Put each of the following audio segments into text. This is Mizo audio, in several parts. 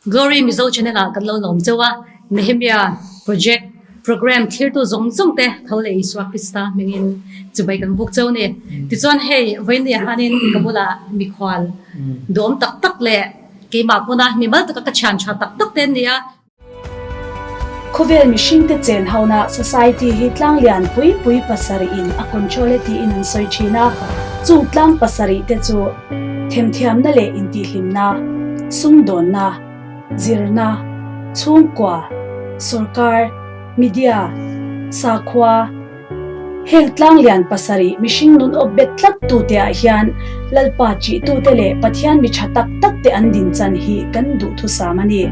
Glory Mizo Channel ah kan lo lawm cheu a, Nehemia Project Program thlirtu zawng zawng te tho leh Isua Krista hmingin chibai kan buk cheu ni. Tichuan hei vawiin hanin ka bulah mikhual duhawm tak tak leh keimah pawna mimal taka ka thian tha tak tak te an ni a. Khawvel mihringte chen hona society hi tlang lian pui pui pasarih in a control e tiin an sawi thin a, chung tlang pasarih te chu themthiamna leh intihhlimna, sumdawnna, zirna, chhungkua, sorkar, media, sakhua, Heng tlanglian pasarih mihring nun awp bet tlat tute ah hian Lalpa chihtute leh Pathian mi tha tak tak te an din chan hi kan duhthusam a ni.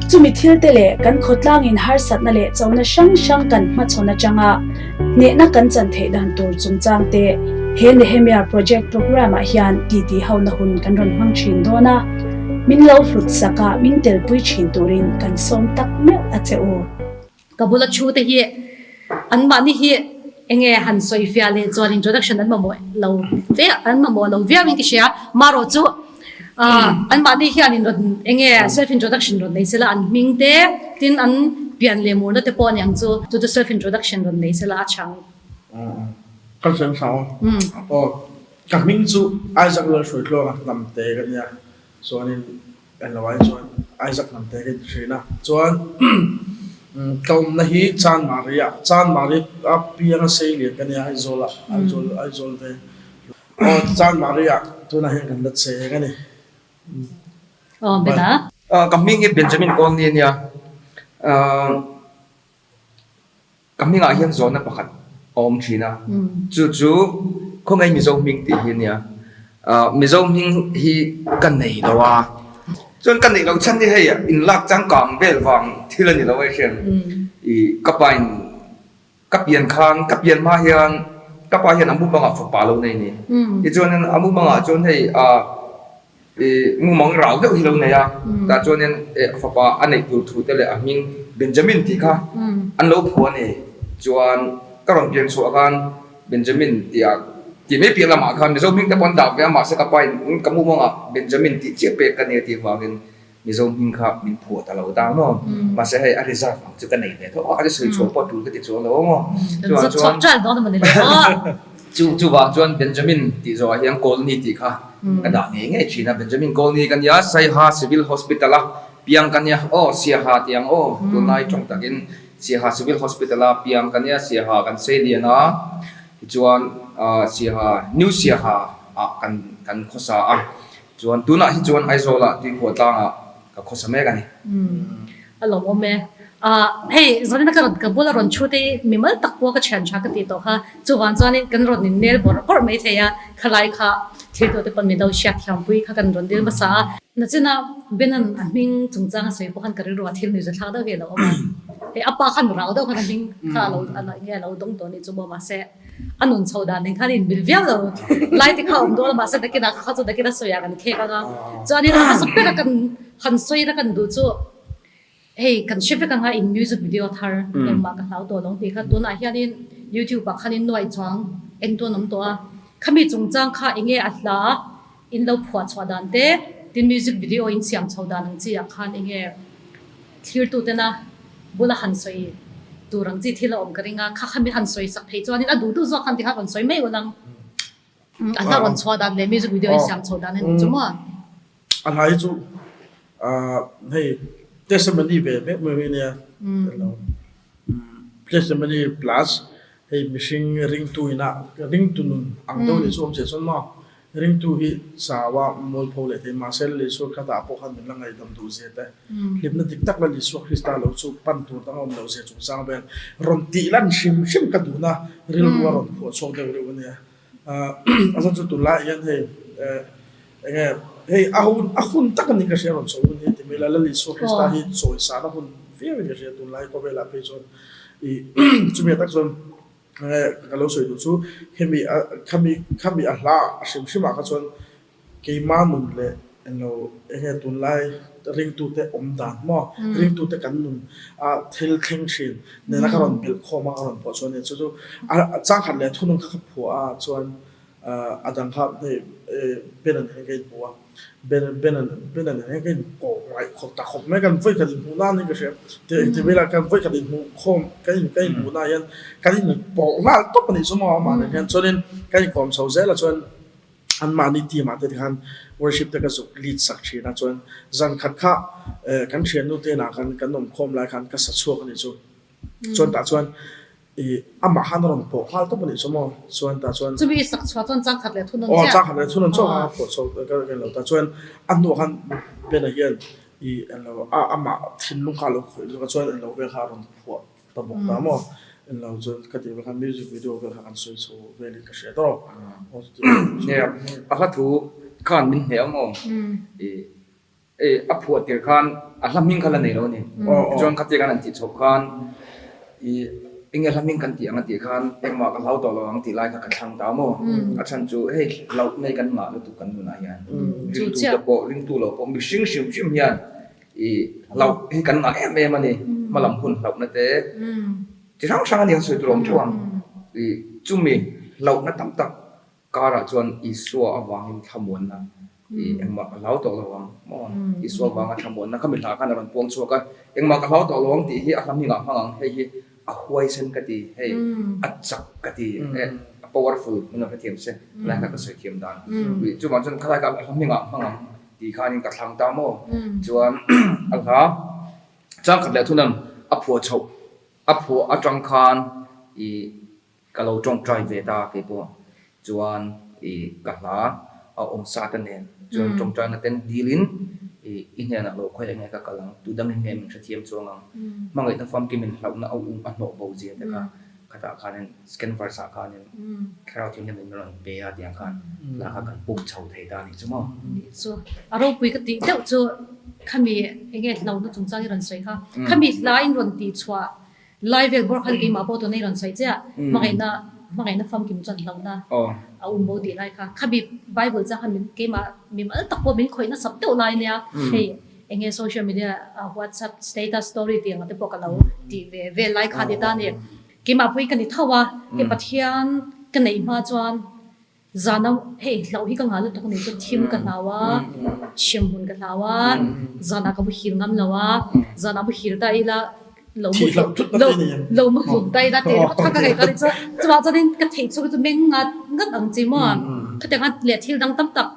Chumi thil te leh kan khawtlangin harsatna leh chona hrang hrang kan hmachhawn atanga hnehna kan chan theih dan tur chungchang te he Nehemia Project Programme ah hian titi hona hun kan rawn hmang thin dawn a, min lo hlut sak a min telpui thin turin kan sawm tak meuh a che u. Ka bula thu te hi anmahni hi enge han sawi fiah leh chuan introduction an mamawh lo ve an mamawh lo viau in ka hria. Marawh chu anmahni hian in rawn enge self introduction rawn nei sela an hming te tin an pian leh murna te pawh a ni ang chu chu chu self introduction rawn nei sela a chhang. Ka sawi hmasa aw. Aw ka hming chu Isaac Lalhruaitluanga hnamte ka nia chuanin Kan lo ai chuan Isaac hnam te ka inti thin a, chuan ka awmna hi Chanmari ah, Chanmari a pianga sei lian ka nia Aizawl ah, Aizawl Aizawl veng aw Chanmari ah tunah hian kan la cheng a ni. Aw Bena. Ka hming hi Benjamin Kawlni a nia. Ka hmingah hian zawhna pakhat a awm thin a, chu chu khawngaih Mizo hming tih hi a nia. Mizo hming hi ka nei lo a, chuan ka neih loh chhan hi hei inlak changkang vel vang thil a ni lo a hriat. Ih ka pa in ka pian khan ka pian hma hian ka pa hian a mumangah fapa lo nei a ni. Tichuanin a mumangah chuan hei ah I mumang rau deuh hi lo nei a, tah chuanin a fapa a neih tur thu te leh a hming Benjamin tih kha an lo phu a ni. Chuan ka rawn pian chhuah khan Benjamin tih ah tih mai piah lamah khan Mizo hming te pawh an dah ve a, mahse ka pa in ka mumangah Benjamin tih chiah pek ka ni a tih avangin Mizo hming kha min phuah ta lo ta maw. Mahse hei a reserve ang chu ka nei ve tho a, ka sawi chhuah pawh tul ka ti chuang lo maw. Chuvang chuan chuvang chuan Benjamin tih zawhah hian Colony tih kha ka dah ngei ngei thin a, Benjamin Colony ka nia, Saiha Civil Hospital a piang ka nia, aw Siaha tih ang aw, tunlai tawng takin Siaha Civil Hospital a piang ka nia, Siaha kan sei lian a, tichuan Siaha, New Siaha ah kan kan khawsa a, chuan tunah hi chuan Aizawl ah Tuikhuah tlangah ka khawsa mek a ni. A lawmawm e. Hei Zarina ka rawn ka bula rawn chhut hi mimal tak pawh ka thian tha ka tih tawh kha. Chuvang chuanin kan rawn in nel bawrh bawrh mai thei a, khalai kha thil tawh te pawn min lo hriat thiampui kha kan rawn dil hmasa a. Nachina Benan a hming chungchang a sawi pawh khan ka rilru ah thil nuihza thlak deuh hi a lo awm a. Hei a pa khan rau deuh khan a hming kha a lo nge a lo dawng tawh a nih chu maw mahse a nun chho dan nen khan a inmil viau lo. Lai te kha a awm dawn a mahse nakinah kha chu nakin a sawi ah kan khek ang a. Chuanin a hmasa ber a kan han sawi na kan duh chu Hei kan hre vek anga in music video thar engmah ka hlau tawh lo tih kha tunah hianin youtube ah khanin nuaih chuang en tu an awm tawh a, khami chungchang kha enge a hla in lo phuah chhuah dan te tin music video in siam chho dan ang chi ah khan enge thlir tu tena bula han sawi tur ang chi thil a awm ka ring a, kha khami han sawi sak theih chuanin a duh duh zawk khan tikhan rawn sawi mai ul ang a hla rawn chhuah dan leh music video in siam chho dan a ni chu maw. A hla hi chu hei testimony ve mek mai mai ania testimony plus hei mihring ringtu ina ringtu nun ang deuh leh chu awm che chuan maw ringtu hi chau a mualpho leh thei mahse Isua khatah pawh khan min la ngaihdam duh zia te hlimna dik tak lal Isua Krista lo chu pan tur dang a awm loh zia chungchang vel rawn tih lan hrim hrim ka duhna rilru a rawn phuah chhuak deuh reuh ania. A zan chu tunlai ah hian hei enge hei a hun a hun tak a ni ka hria rawn chho hun hi ti mai la Lal Isua Krista hi chawi san a hun viau in ka hria tunlai khawvel ah phei chuan ih chumi ah tak chuan enge ka lo sawi duh chu hemi a khami khami a hla a hrim hrim ah kha chuan Keima nun leh englo enge tunlai ringtute awm dan maw, ringtute kan nun a thil thleng thin nena ka rawn belh khawm a, ka rawn pawh chuan chu chu a changkhat leh thunung kha ka phuah a chuan. A dang kha hei Ben-a nen hian ka inhmu a, Ben Ben-a Ben-a nen hian ka inkawh ngaih khawp ta khawp mai kan vawikhat inhmuh nan in ka hria. Ti ti vela kan vawikhat inhmuh khawm kan in kan inhmuh na hian kan inpawh nghal tawp a nih chu maw amah nen hian chuanin kan inkawm chho zel a chuan anmahni team ah te tikhan worship te ka zuk lead sak thin a chuan zan khat kha kan thiannu te inah khan kan awm khawm lai khan ka sa chhuak a nih chu chuan tah chuan Ih, amah khan a rawn pawh nghal tawp a nih chu maw? Chuan tah chuan. Chumi i sak chhuah chuan chang khat leh thun awn chiah. Aw, chang khat leh thun awn chiah kha pawh chho ka ka lo ta. Chuan a hnuah khan Bena hian ih englo a amah thinlung kha a lo khawih lutuk a, chuan englo vel kha a rawn phuah ta bawk ta maw? Englo chuan ka tih vel khan music video vel kha kan sawi chho velin ka hria tawp. Nia, a hla thu khan min hneh ang aw. Ih. A phuah tir khan a hla hming kha la nei lo a ni. Tichuan khatia kan han tih chhoh khan ih enge hla hming kan tih ang a tih khan engmah ka hlau tawh lo ang tih lai kha ka thlang ta maw. A chhan chu hei hlauh nei kan ngah lutuk kan nunah hian ringtu te pawh ringtu lo pawh mihring hrim hrim hian ih hlauh hi kan ngah em em a ni. Hmalam hun hlauhna te chi hrang hrang a ni ang sawi tur a awm theuh ang. Ih chumi hlauhna tam tak Karah chuan Isua avangin thlamuanna i engmah ka hlau tawh lo ang maw? Isua avanga thlamuanna kha mi hla khan a rawn puang chhuak a, engmah ka hlau tawh lo ang tih hi a hla hmingah hmang ang, hei hi a huaisen ka ti, hei a chak ka ti, a powerful min lo hrethiam se, helai kha ka sawi thiam dan. Chuvang chuan khalai kha a hla hmingah hmang ang tih khanin ka thlang ta maw? Chuan a hla changkhat leh thunang a phuah chhoh, a phuah atang khan i Ka lo tawngtai ve ta keipawh chuan i ka hla a awm sa te nen chuan tawngtaina ten dil in i i hnenah lo khawi enge ka kal ang, tu dangin nge min hrethiam chuang ang, hmangaihna famkim in hlauhna a um a hnawh bo zia te kha khatah khanin second verse ah khanin Thlarau Thianghlim in min rawn pe a tiang khan hla kha kan pum chho thei ta a nih chu maw. Nih chu a ropui ka tih deuh chu khami enge hlauhna chungchang i rawn sawi kha, khami hla in rawn tih chhuah Lai vel bawr khan keimah pawh tuna i rawn sawi chiah, hmangaihna hmangaihna famkim chuan hlauhna a um bo tih lai kha. Khabi Bible chang khan min keimah mimal tak pawh min khawih nasap deuh lai nia, hei enge social media WhatsApp status story tih ang te pawh ka lo tih ve vel lai kha ni ta ni. Keimah pawh hi ka ni tho a, hei Pathian ka neih hma chuan Zana hei hlauh hi ka ngah lutuk a nih chu thim ka hlau a, hremhmun ka hlau a, zanah ka muhil ngam lo a, zanah muhil ta ila lo lo muhlum ta ila tih ringawt kha ka ngaihtuah a nih chu. Chuvang chuanin ka theih chhung hi chu meng ngat ngat ang chi maw? Khatiang a leh thil dang tam tak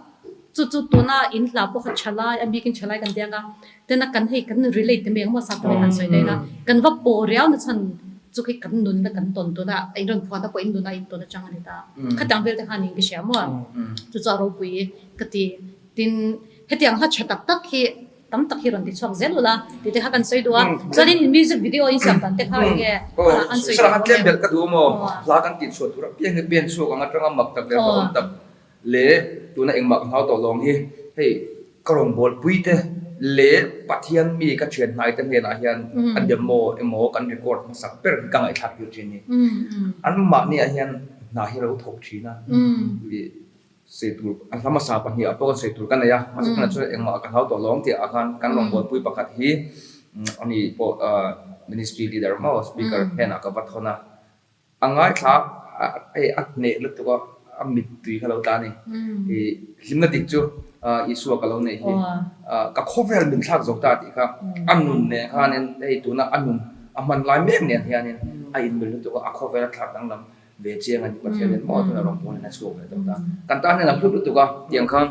chu chu tuna in hla pawh kha tha lai a bikin tha lai kan ti ang a, Tena kan hei kan relate te mai ang maw sap tawngin han sawi daih la, kan va pawh riau na chhan chu khi kan nunna kan tawn tuna a inrawn phuahna pawh in nuna in tawn atang a ni ta. Khatiang vel te khan in ka hria maw? Chu chu a ropui ka ti. Tin, hetiang hla tha tak tak hi tam tak hi rawn ti chhuak zel ula tih te kha kan sawi duh a. Chuanin in music video in siam dan te kha enge an sawi duh ang em? Tlem belh ka duh maw? Hla kan tih chhuah tur apiang hi pen chhuak ang atanga mak tak leh hlauhawm tak Leh tuna engmah ka hlau tawh lawng hi hei ka rawngbawlpui te leh Pathian mi ka thian hnai te hnenah hian a demo emaw kan record hmasak ber hi ka ngaihthlak tir thin ni. Anmahni ah hian hna hi a lo thawk thin a, ih sawi tur a hla hmasa pahnih ah pawh sawi tur ka nei a, mahse tunah chuan engmah ka hlau tawh lawng tih ah khan kan rawngbawlpui pakhat hi ani pawh ministry leader maw speaker hnenah ka va thawn a. A ngaithla a, hei a hneh lutuk a, a mittui kha lo tla a ni. I hlimna dik chu Isua ka lo neih hi ka khawvel min thlak zo ta tih kha a nun nen khanin hei tuna a nun a hman lai mek nen hianin a inmil lutuk a, a khawvel a thlak danglam ve chiang a ni. Pathianin maw tuna rawn pawn in a chhuak ve tawh ta. Kan tan hian a hlut lutuk a tiang khan.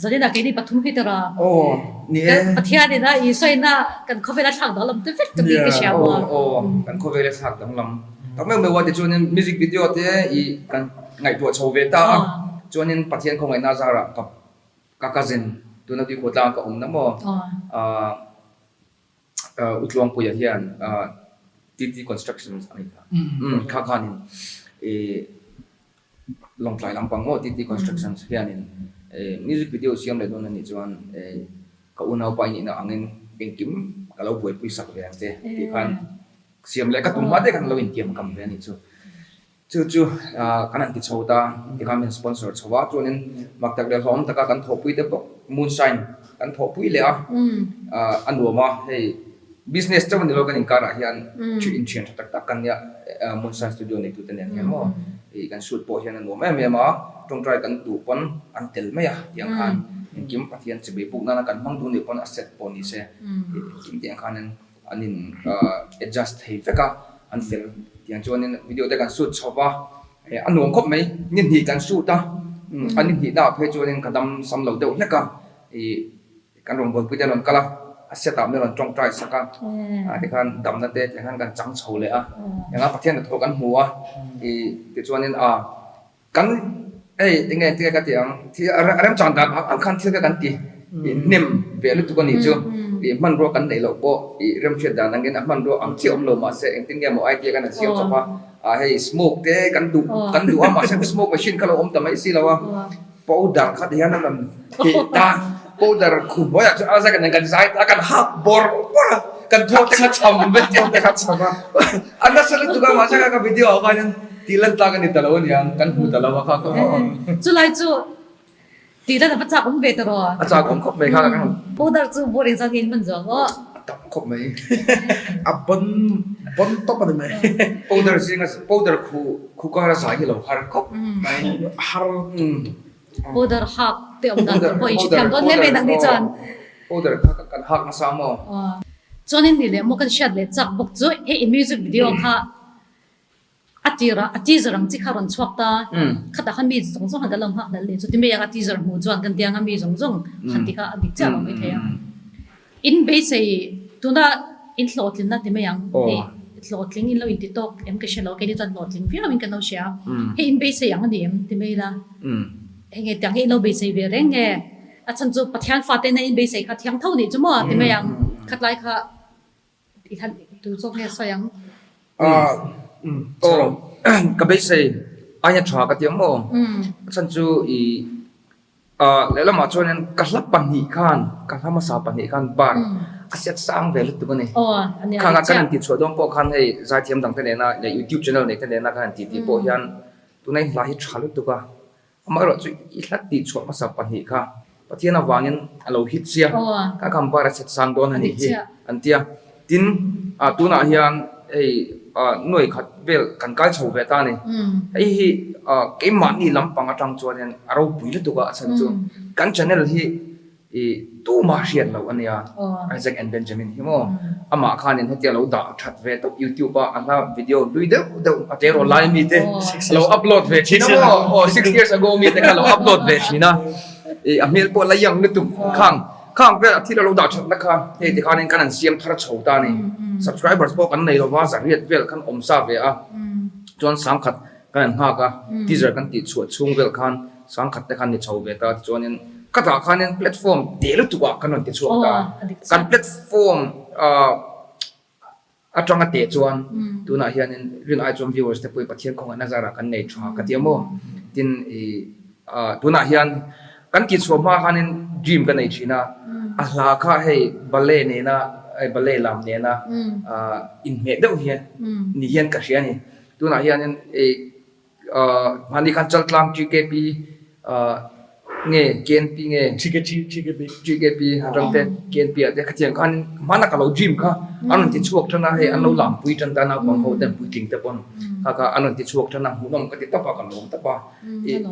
Zanina keini pathum hi tara. Aw, ni e. Pathianin a Isua in a kan khawvel a thlak danglam te vek ka tih ka hria maw? Aw, aw, kan khawvel a thlak danglam. Tak meuh meuh a tichuanin music video te i kan ngaihtuah chho ve ta a, chuanin Pathian khawngaihna zarah ka ka cousin tuna Tuikhawtlang ka awmna maw ah Utluangpuia hian TT Constructions a nih kha, kha khanin i Lawngtlai lampang maw TT Constructions hianin music video siam leh dawn a nih chuan ka unaupa i nihna angin engkim ka lo buaipui sak ve ang che tih khan siam leh ka tum hma te khan lo intiam kam ve a nih chu. Chu chu kan han ti chho ta tikhan min sponsor chho a, chuanin mak tak leh hlawm taka kan thawhpui te bawk moonshine kan thawhpui leh a, a nuam a hei. Business chauh a ni lo kan inkarah hian inthian tha tak tak kan nia Moonshine Studio neitute nen hian maw ih kan shoot pawh hian a nuam em em a, tawngtai kan duh pawn an tel mai a tiang khan engkim Pathian chibei buk nana kan hmang duh nih pawn a set pawh ni se engkim tiang khan an in adjust thei vek a an fel tiang chuanin video te kan shoot chho va a nuam khawp mai ni hnih kan shoot a a ni hnih naah phei chuanin ka dam sam lo deuh hlek a ih. Kan rawn buaipui te an rawn kal a, a set ah min rawn tawngtai sak a, ah tikhan damna te tiang khan kan chang chho leh a, engah Pathian hnathawh kan hmu a, ih tichuanin ah kan hei enge enge ka ti ang thil a remchang dan ang ang khan thil kha kan ti ih hnem ve lutuk a nih chu, ih hmanrua kan neih loh pawh ih remhriat dan angin a hmanrua ang chiah awm lo mahse engtin nge maw idea kan han siam chawp a, ah hei smoke te kan duh kan duh a mahse smoke machine kha lo awm ta mai si lo a. Powder kha ti hian an rawn tih ta, powder khu hnuaiah chuan a zai kan kan zai ta a, kan hak bawrh bawrh a, kan thawk te kha cham vek Thawk te kha cham a. A nasa lutuk a, mahse ka video ah khan tih lan tlak a ni ta lo a niang, kan hmu ta lo a kha ka. Chulai chu tih lan a va chak awm ve ta rawh. A chak awm khawp mai kha ka. Powder chu bawr engzat nge in hman zawk aw. A tam khawp mai. A bon bon tawp a ni mai. Powder zinga powder khu Khu kara zai hi lo har khawp mai. Har Powder hak te awm dan tur pawh in hrethiam dawn hle mai nangni chuan. Powder kha kan hak nasa maw? Chuanin ni leh maw kan hriat leh chak bawk chu hei i music video kha a tirah a teaser ang chi kha rawn chhuak ta. Khatah khan mi zawng zawng han kan lo nghak hlel leh chu ti mai ang a teaser hmuh chuan kan tiang a mi zawng zawng han ti kha a dik chiah lo mai thei a. In beisei tuna in hlawhtlinna ti mai ang. Hei hlawhtling in lo inti tawk em ka hre lo, keini chuan hlawhtling viau in kan lo hria. Hei in beisei ang a ni em ti mai ila. Hei nge tiang hi in lo beisei ve reng nge? A chhan chu Pathian fate ina in beisei kha thiang tho nih chu maw ti mai ang. Khatlai kha i han tu zawk nge sawi ang? Aw ka beisei aia tha ka ti ang maw? A chhan chu i Lehlamah chuanin ka hla pahnih khan, ka hla hmasa pahnih khan bar a set sang ve lutuk a ni. Khangah kan han tihchhuah dawn pawh khan hei zaithiam dangte nena leh YouTube channel neite nena kan han titi pawh hian tuna i hla hi tha lutuk a, amaherawh chu i hla tihchhuah hmasa pahnih kha Pathian avangin a lo hit sia, kha khan bar a set sang dawn a nih hi an ti a. Tin, tunah hian hei nuai khat vel kan kai chho ve ta a ni. Hei hi keimahni lampang atang chuanin a ropui lutuk a, a chhan chu kan channel hi tumah hriat loh a nia, Isaac and Benjamin hi maw amah khanin hetia lo dah that ve tawp YouTube a a hla video hlui deuh deuh a teraw lai mite a lo upload ve thin a maw, aw six years ago mite kha a lo upload ve thin a, a hmel pawh la young lutuk khang. Khang vel a thil a lo dah thatna kha hei ti khanin kan han siam thar chho ta a ni. Subscribers pawh kan nei lova zariat vel khan awm sa ve a, chuan sangkhat kan han nghak a, teaser kan tih chhuah chhung vel khan sangkhat te khan ni chho ve ta tichuanin ka dah khanin platform teh lutuk ah kan rawn ti chhuak ta a, kan platform ah Atanga teh chuan tunah hianin rin ai chuan viewers te pawh hi Pathian khawngaihna zarah kan nei tha ka ti a maw? Tin ih tunah hian kan tihchhuah hma khanin dream ka nei thin a, a hla kha hei ballet nena hei ballet lam nena inhmeh deuh hian ni hian ka hria a ni. Tunah hianin ih Mahni khan Chaltlang GKP nge KNP nge GKP GKP atang te KNP ah te khatiang khan hmana ka lo dream kha an rawn ti chhuak tan a hei an lo lampui tan ta naupang ho te puitling te pawn kha kha an rawn ti chhuak tan a hmuhnawm ka ti tawp a ka lawm tawp a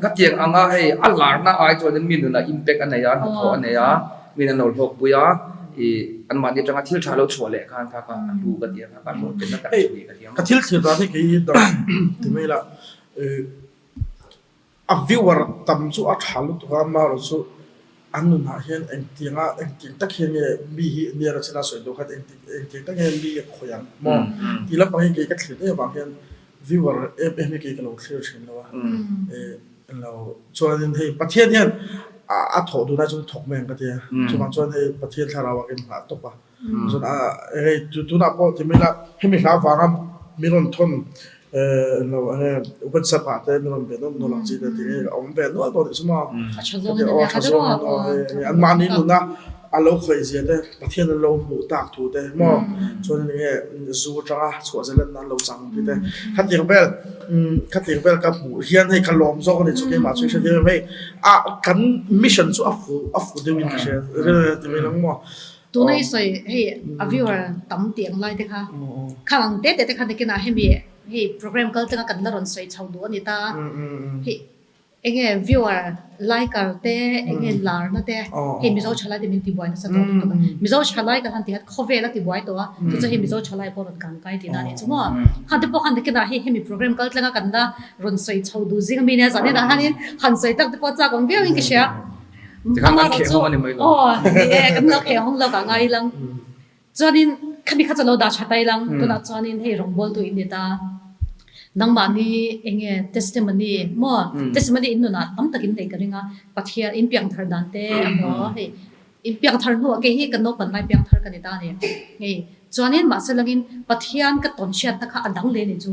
khatiang anga hei a larna ai chuan mi nunah impact a nei a hnathawh a nei a min an lo hlawkpui a ih anmahni atanga thil tha lo chhuah leh khan kha kha a hlu ka ti a kha kha hlawhtlinna tak chu ni ka ti ang. Ka thil thlir dan hi kei hi dang ti mai la a viewer tam chu a tha lutuk a amaherawh chu an nunah hian engtianga engtiang tak hian nge mi hi nia ka chhela sawi duh khan engtiang tak hian mi a khawih ang maw tih lampang hi kei ka thlir em avang hian viewer em em hi kei ka lo thlir thin lo a lo chuanin hei Pathian hian a thawh duh lai chuan thawk mai ang ka ti a chuvang chuan hei Pathian thlarau ah ka inngah tawp a. Chuan a hei tunah pawh ti mai ila hemi hla vanga min rawn thawn lo enge WhatsApp ah te min rawn be nawm nawm ang chi te ti nge a awm ve nual tawh nih chu maw. A tha zawng in a tha zawng in aw hei anmahni nuna a lo khawih zia te Pathian an lo hmuh tak thu te maw chuan enge zu atanga chhuah zelenna an lo chang ti te khatiang vel khatiang vel ka hmuh hian hei ka lawm zawk a ni chu keimah chu i hre thiam em hei a kan mission chu a fu a fu deuhin ka hria ti mai lang maw. Tuna i sawi hei a viewer tam tih ang lai te kha khang ang te te te kha nakinah hemi hei program kal tlenga kan la rawn sawi chho duh a ni ta a. Hei enge viewer liker te enge larna te hei Mizo thalai te min tibuai nasa tawh lutuk a. Mizo thalai kan han ti khan khawvel a tibuai tawh a, chu chu hei Mizo thalai pawh rawn kang kai tihna a nih chu maw. Khang te pawh khan nakinah hei hemi program kal tlenga kan la rawn sawi chho duh zing ami nia zanin ah hianin han sawi tak te pawh chak awm viauin ka hria. Tikhan kan kheh hawng a ni mai lo. Aw ni e, kan lo kheh hawng lo ka ngai lang. Chuanin khami kha chu lo dah tha tai lang, tunah chuanin hei rawngbawltu in ni ta. Nangmahni enge testimony maw, testimony in nunah tam takin nei ka ring a, Pathian in piangthar dan te a maw hei in piangthar hnuah kei hi ka naupan lai piangthar ka ni ta a ni. Hei chuanin mahse langin Pathian ka tawn hriatna kha a dang leh ni chu.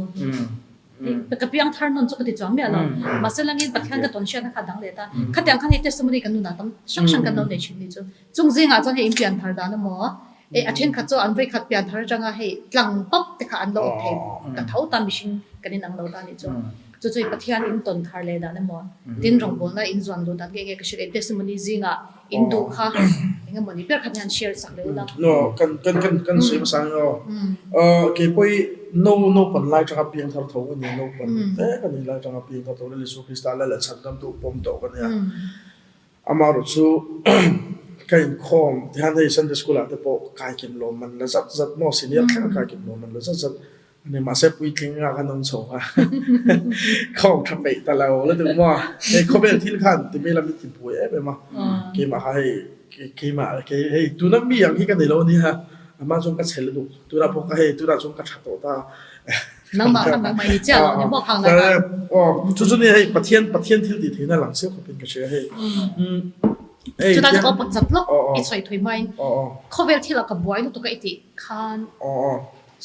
Ka piang thar nawn chu ka ti chuang miah lo. Mahse langin Pathian ka tawn hriatna kha a dang leh ta. Khatiang khan hei testimony kan nunah tam hrang hrang kan lo nei thin ni chu. Chung zingah chuan hei in pian thar dan emaw, eh a thenkhat chu an vawikhat pian thar atanga hei tlang pap te kha an lo awm thei ta tho ta mihring kan inang lo ta nih chu. Chu chu Pathian in tawn thar leh dan emaw, tin rawngbawlna in zuan luh dan nge nge ka hria leh testimony zingah in duh kha eng emaw ni ber kha hian share sak leh ula. No, kan kan kan kan sawi hmasa ang aw. Keipawh hi no naupan lai atanga piang thar tho ka ni a, naupan te ka nih lai atanga piang thar tho Lal Isua Krista Lal leh Chhandamtu pawm tawh ka ni a. Amaherawh chu ka inkhawm tihian hei Sunday school ah te pawh kaikim lawm an la zat zat maw senior thleng a kaikim lawm an la zat zat Ani mahse puitling a kan awm chho a, ka awm tha peih ta lo la duh maw? Hei khawvel thil khan ti mai lam i ti buai em em a, keimah kha hei keimah kei hei tuna mi ang hi ka nei lo a nia, amah chuan ka chhe lutuk, tunah pawh ka hei tunah chuan ka tha tawh ta. Nangmah kha nangmah i ni chiah lo ni maw khang lai khan? Aw chu chu ni hei Pathian Pathian thil tih theihna lang chiah khawpin ka hria hei. Chutah chuan aw pawt zat lawk i sawi thui hmain khawvel thil ah ka buai lutuk a i tih khan.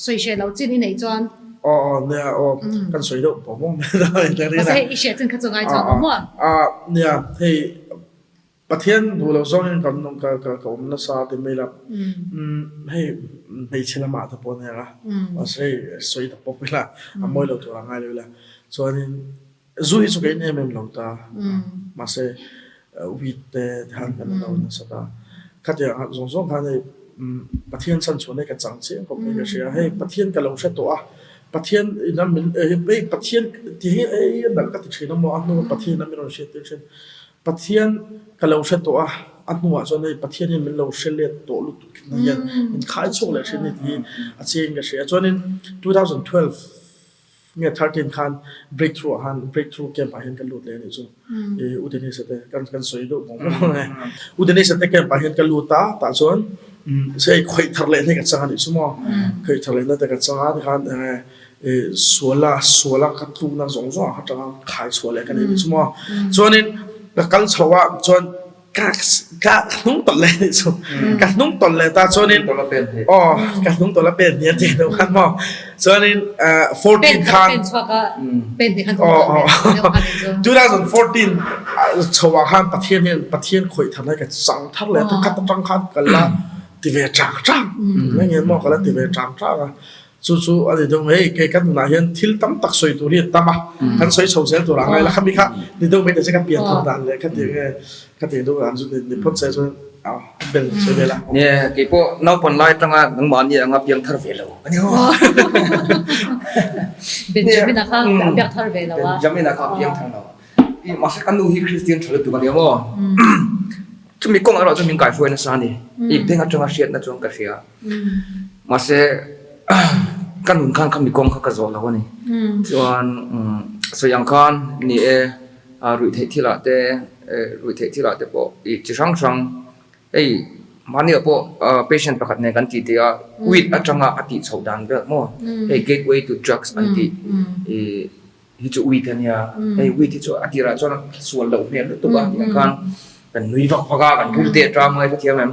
Sawi hreh lo chin i neih chuan. Aw aw nia aw kan sawi deuh pawh maw mai ta in ring a. Mahse hei i hreh chin kha chu ngai chuang lo maw? A nia hei Pathian duh lo zawng in kan ka ka ka awm nasa ti mai la hei hmeichhe lamah te pawh nia mahse hei sawi ta pawp ila a mawi lo tur a ngai lo ila chuanin Zu hi chu kei em em lo ta, mahse weed te khan kan lo nasa ta. Khatiang ah zawng zawng khan hei Pathian chhan chhuah na hi ka chang chiang khawp mai ka hria. Hei Pathian ka lo hre tawh a, Pathian in a min hei Pathian ti hi hei a nalh ka ti thin a maw, a hnuah Pathian a min rawn hriat tir thin. Pathian ka lo hre tawh a, a hnuah chuan hei Pathian hian min lo hre let tawh lutuk na hian min khai chhuak leh thin a ni tih hi a chiang ka hria. Chuanin 2012 Nge 13 khan breakthrough ah khan breakthrough camp ah hian ka lut leh anih chu i U Denise te kan kan sawi deuh bawng bawng e. U Denise te camp ah hian ka lut a tah chuan hei khawih thar leh na ka chang anih chu maw khawih thar leh na te ka chang a tikhan i suala suala ka tlukna zawng zawng ah kha tanga khai chhuah leh ka nei anih chu maw chuanin ka kal chho a chuan Ka ka hnung tawlh leh nih chu ka hnung tawlh leh ta chuanin aw ka hnung tawlh a pen ni a ti deuh khan maw chuanin 14 khan aw aw 2014 chho ah khan Pathian hian Pathian khawih thar lai ka chang thar leh ta khat atang khan ka la ti ve chang chang mai nge maw ka la ti ve chang chang a Chu chu a ni deuh mai, hei kei kan nunah hian thil tam tak sawi tur hi a tam a, kan sawi chho zel tur a ngai la, khami kha ni deuh mai ta che ka pian thar dan leh khatiang nge khatiang deuh dan chu ni phawt se chuan a bel sawi vel a. Nia, kei pawh naupan lai atanga nangmahni anga piang thar ve lo a ni ho. Benjamin-a kha a piang thar ve lo a. Benjamin-a kha a piang thar lo a. Mahse ka nu hi Kristian tha lutuk a ni maw? Chumi kawngah erawh chuan min kaihruai nasa a ni. I beng atanga hriatna chuan ka hria. Mahse ka nun khan khami kawng kha ka zawh lo a ni. Chuan sawi ang khan ni e, ruihtheih thilah te, ruihtheih thilah te pawh i chi hrang hrang hei mahniah pawh patient pakhat nen kan tih tih a, weed atanga a tih chhoh dan vel maw hei gateway to drugs an tih i hi chu weed a nia, hei weed hi chu a tirah chuan a sual loh hmel lutuk a tiang khan kan nui vak vak a, kan bul te a tang mai hrethiam em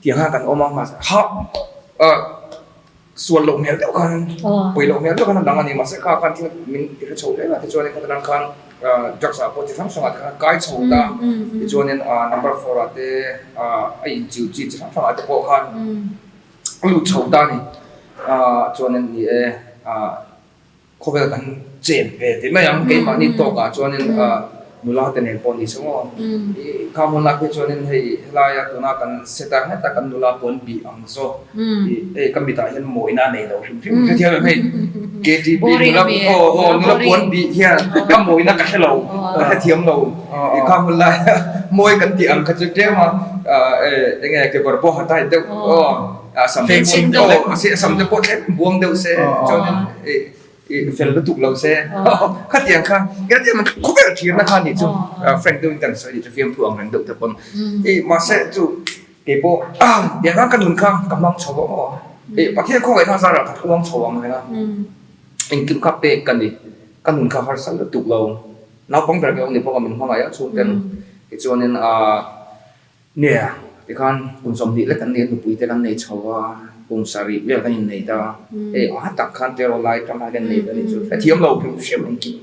tiang khan kan awm a mahse hah ah sual loh hmel deuh khan pawi loh hmel deuh khan a dang a ni mahse kha khan thil min ti hre chho hle a tichuanin khata tang khan drugs ah pawh chi hrang hrang ah te khan kai chho ta tichuanin number four ah te a inchiu chi chi hrang hrang ah te pawh khan a lut chho ta a ni chuanin ni e ah. Khawvel kan chen ve ti mai ang, keimahni tawkah chuanin. Nula te nen pawh ni se maw? I kha hmun lai phei chuanin hei helaia tuna kan set a heta kan nula puan bih ang zawk i hei ka mitah hian mawina a nei lo hrim hrim hrethiam em hei KTP nula aw aw nula puan bih hian ka mawina ka hre lo ka hrethiam lo i kha hmun laia mawi kan tih ang kha chu tlem a enge kekawr pawh ha tight deuh aw sam te pawh aw sam te pawh tlem buang deuh se chuanin i I fel lutuk lo se khatiang kha engati man khawvel thirna kha nih chu frank deuhin kan sawi nih chu fiamthu ang reng deuh te pawn i mahse chu keipawh tiang khan ka nun kha ka hmang chho a maw i Pathian khawngaih kha zarah ka tluang chho ang reng a engkim kha pek ka ni ka nun kha harsa lutuk lo naupang ber ka lo ni bawk a min hmangaih a chhungten tichuanin ah. Nia, tikhan kum 20 lek kan nih a, nupui te kan nei chho a, kum sarih vel kan innei ta. Hei a tak khan teraw lai tang khan kan nei ta nih chu. Hrethiam lo hrim hrim engkim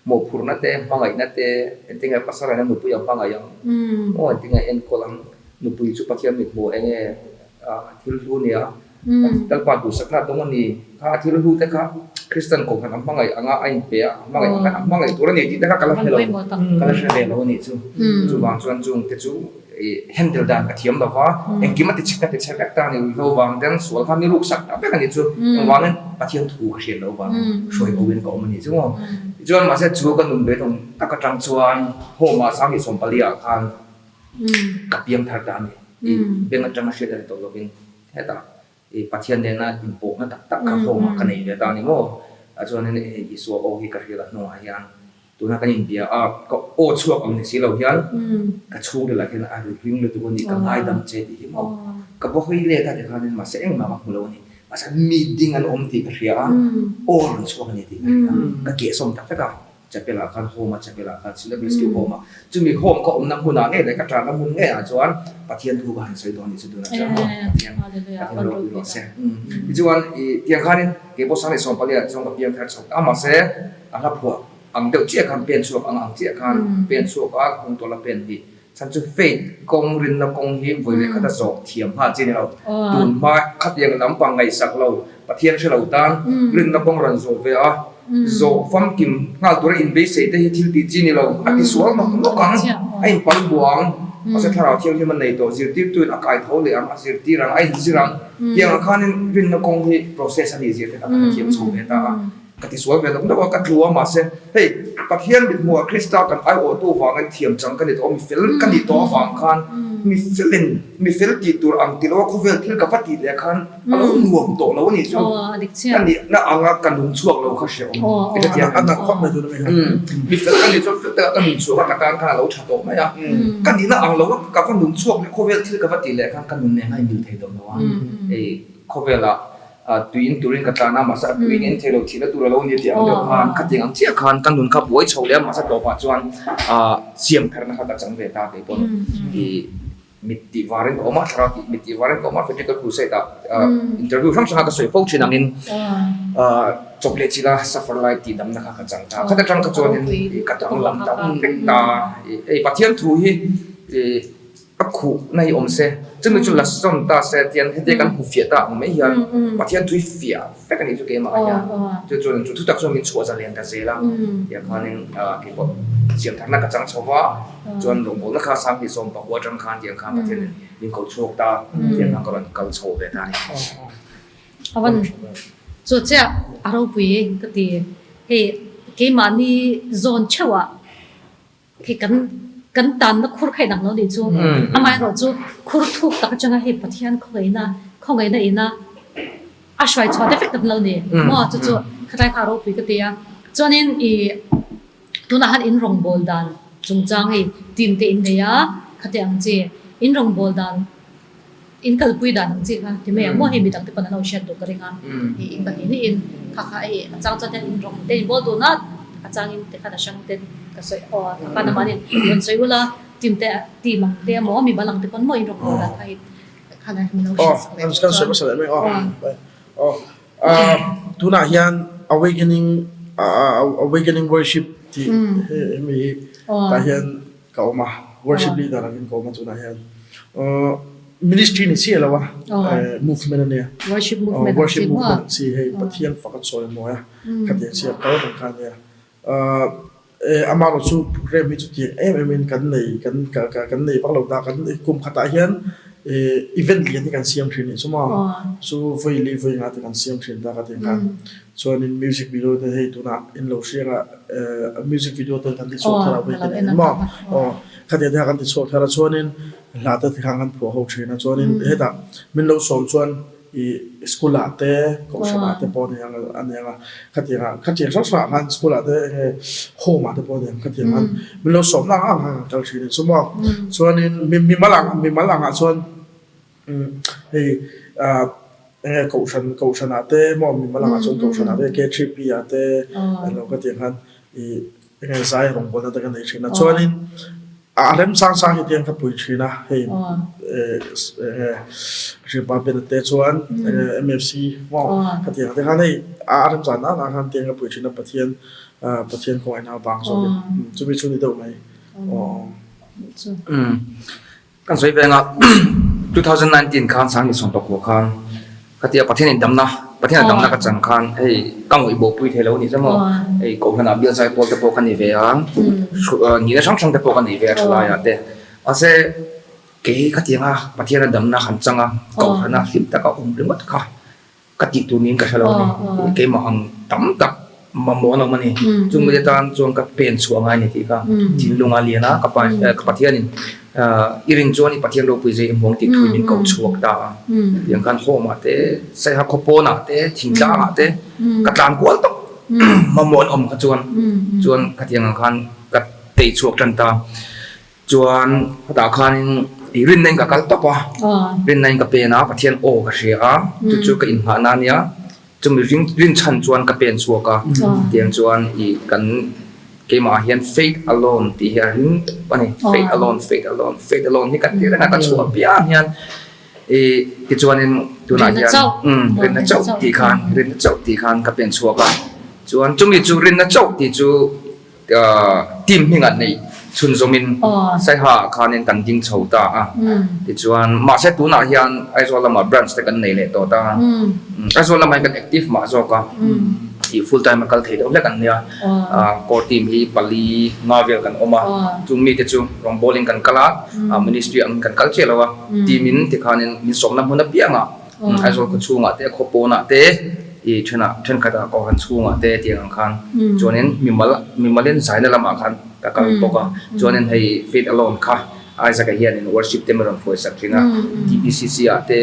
mawhphurhna te, hmangaihna te, engtin nge pasal aina nupui a hmangaih ang, aw engtin nge enkawl ang, nupui chu Pathian mithmuh eng nge thil hlu nia, Lalpa duhsakna a dawng a ni. Kha a thil hlu te kha Kristian kohhran a hmangaih anga a inpe a, a hmangaih ang khan a hmangaih tur a ni tih te kha ka la hre lo, ka la hre ve lo a nih chu. Chuvang chuan chung te chu handle dan ka thiam lo va, engkim a ti chhe ka ti chhe vek ta a ni. Ruihhlo vang ten sual kha mi ruksak tak vek a nih chu. Engvangin Pathian thu ka hriat loh vangin hruai bo in ka awm a nih chu maw. Tichuan mahse chu ka nun beidawng tak atang chuan home ah 2014 ah khan ka piang thar ta a ni. I beng atanga hriat a ni tawh lovin Hetah i Pathian nena inpawhna tak tak kha home ah ka nei ve ta a ni maw? Ah chuanin hei Isua aw hi ka hriat a hnungah hian tuna kan inbia a, ka aw chhuak ang ni si lo hian ka chhungril ah hian a ri ring lutuk a ni, ka ngaidam che tih hi maw? Ka va hawi let a tikhanin mahse engmah ka hmu lo a ni. Mahse mi ding an awm tih ka hria a, aw rawn chhuak a ni tih ka hria a, ka kehsawm tak vek a. Chapel ah khan home a chapel ah khan Silver Rescue Home a chumi home ka awmna hmunah ngei leh ka tanna hmun ngei ah chuan Pathian thu ka han sawi dawn anih chu tunah chuan maw Pathian Pathian ropui rawh se. Tichuan i tiang khanin keipawh Sunday 14 ah chuan ka piang thar chho ta mahse a hla phuah ang deuh chiah khan pen chhuak ang ang chiah khan pen chhuak a kawng tawla pen hi Chhan chu faith kawng rinna kawng hi vawi leh khat a zawk thiam nghal chi a ni lo. Tun hma khatiang lampang ngaihsak lo, Pathian hre lo tan rinna kawng rawn zawh ve a, zawh famkim nghal tura inbeisei te hi thil tih chi a ni lo. A tisual nawk nawk ang, a inpal buah ang, mahse Thlarau Thianghlim a nei tawh, zirtirtuin a kai tho leh ang, a zirtir ang, a inzir ang. Tiang ah khanin rinna kawng hi process a nih zia te kha kan hrethiam chho ve ta a. Ka ti sual ve nawk nawk a, ka tlu a mahse hei Pathian mithmuhah Krista kan aiawhtu vangin thiam chang ka ni tawh a, mi fel ka nih tawh avang khan mi felin mi fel tih tur ang ti lo a khawvel thil ka va tih leh khan a lo nuam tawh lo a nih chu ka nihna anga ka nung chhuak lo kha hre awm i hrethiam a nalh vak mai tun a mi kha. Mi fel ka nih chuan fel takah ka nun chhuak a ka tan khan a lo tha tawh mai a, ka nihna ang lo a ka va nung chhuak leh khawvel thil ka va tih leh khan ka nun nen a inmil thei tawh lo a, hei khawvelah Tui in turin ka tlan a, mahse a tui in en thei lo thihna tur a lo ni tih ang deuh khan khatiang ang chiah khan ka nun kha buai chho leh a, mahse tawpah chuan siam tharna kha ka chang ve ta kei pawn i mit tih varin ka awm a, thlarau tih mit tih varin ka awm a, Frederick Crusade ah interview hrang hrang a ka sawi fo thin angin chawp leh chila suffer lai tih damna kha ka chang ta, khata tang kha chuanin ka danglam ta vek ta, hei Pathian thu hi A khuh na hi awm se, chumi chu la sawn ta se tian hetia kan hmu fiah ta ang mai hian Pathian thui fiah vek a nih chu keimah hian chu chuan chu thutak chuan min chhuah zalen ta zel a tiang khanin keipawh siam tharna ka chang chho va chuan rawngbawlna kha 2019 atang khan tiang khan Pathian in min ko chhuak ta tiang khan ka rawn kal chho ve ta a ni. Avan chu chiah a ropui ka ti hei keimahni zawn theuhah Khi kan kan tanna khur kha inang lo nih chu. Amaherawh chu khur thuk tak atanga hei Pathian khawngaihna khawngaihna ina a hruai chhuah te vek tak lo ni. Maw chu chu khatlai kha a ropui ka ti a. Chuanin i tunah han in rawngbâwl dan chungchang hei team te in nei a, khati ang chi in rawngbâwl dan In kalpui dan ang chi kha ti mai ang maw hei midang te pawn an lo hriat duh ka ring a, i in pahnih hnih in kha kha hei a chang chuan hian in rawng te in bawl dun a, a chang in tikhan a hrang ten ka sawi aw a khan amah nen rawn sawi ula team te team ang te emaw mi bal ang te pawn maw in rawng bawl dan kha hei khan a min lo hriat sak leh tawh chuan aw tunah hian awakening awakening worship tih hemi hi tah hian Ka awm a, worship leader angin ka awm a tunah hian ministry ni chiah lo a, movement a nia, worship movement worship movement ang chi hei Pathian fak a chawimawi a, khatiang chi a kal reng kha a nia. Amaherawh chu program hi chutiang em em in kan nei kan kan nei vak lo ta kan kum khatah hian event lian hi kan siam thin nih chu maw chu vawi leh vawi nga te kan siam thin ta ka tih khan chuanin music video te hei tunah in lo hriat a music video te kan ti chhuak thar a vawi te nen maw aw khatiang te kha kan ti chhuak thar a chuanin hla te kha kan phuah ho thin a chuanin hetah min lo sawm chuan. Ih school ah te kohhran ah te pawh a ni ang a ni ang a khatiang ah khatiang hrang hrang ah khan school ah te enge home ah te pawh a ni ang khatiang khan min lo sawm na ang ang khan kan kal thin a chu maw chuanin mi mimal ang mimal ang ah chuan hei ah enge kohhran kohhran ah te maw mimal ang ah chuan kohhran ah te K3P ah te eng lo khatiang khan ih enge zai rawngbawlna te ka nei thin a chuanin. A remchang chang hi tiang ka pui thin a, hei Hripa Ben te chuan MFC maw khatiang te khan hei a remchan nan ah khan tiang ka pui thin a Pathian Pathian khawngaihna avang zawkin chumi chu ni deuh mai aw. Kan sawi veng a, 2019 khan Sangni Sawmpakua khan khatia Pathian in damna, Pathian a damna ka chan khan hei ka ngawih bo pui thei lo a ni zel maw, hei Kohhranah bial zai pawl te pawh ka nei ve a, nihna hrang hrang te pawh ka nei ve a thalaiah te. Mahse kei khatianga Pathian a damna han chang a, Kohhrana hlim taka awm ringawt kha Ka tih tur niin ka hre lo a ni. Keimah ang tam tak mamawh an awm a ni. Chung mite tan chuan ka pen chhuah ngai a ni tih kha thinlung a lian a, ka pa ka Pathianin i rin chuan i Pathian ropui zai i hmuang tih thu min ko chhuak ta a. Tiang khan home ah te, Saiha khaw pawnah te, thingtlang ah te ka tlan kual tawp mamawh an awm kha chuan chuan khatiang ang khan ka tei chhuak tan ta. Chuan hetah khanin ih rinna in ka kal tawp a, rinna in ka pen a, Pathian aw ka hria a, chu chu ka inngahna a nia, chumi ring rinchhan chuan ka pen chhuak a, tiang chuan ih kan keimah ah hian faith alone tih hi a ring tawp a ni, faith alone, faith alone, faith alone hi ka ti reng a, ka chhuah piang hian ih tichuanin tunah hian umm rinna chauh tih khan rinna chauh tih khan ka pen chhuak a, chuan chumi chu rinna chauh tih chu. Team hmingah neih chhunzawmin Saiha ah khanin kan ding chho ta a, tichuan mahse tunah hian Aizawl lamah branch te kan nei leh tawh ta a, Aizawl lamah hian kan active mah zawk a, ih full time a kal thei deuh hlek an nia, core team hi pali nga vel kan awm a, chung mite chu rawngbawlin kan kal a, ministry angin kan kal chiah lo a, team in tikhanin min sawmna hmun apiangah Aizawl khaw chhungah te, khaw pawnah te, i thenah thenkhatah Kohhran chhungah te tiang ang khan chuanin mimal mimalin zaina lamah khan ka kal bawk a. Chuanin hei Faith Alone kha Isaac-a hianin worship te min rawn hruaisak thin a, TBCC ah te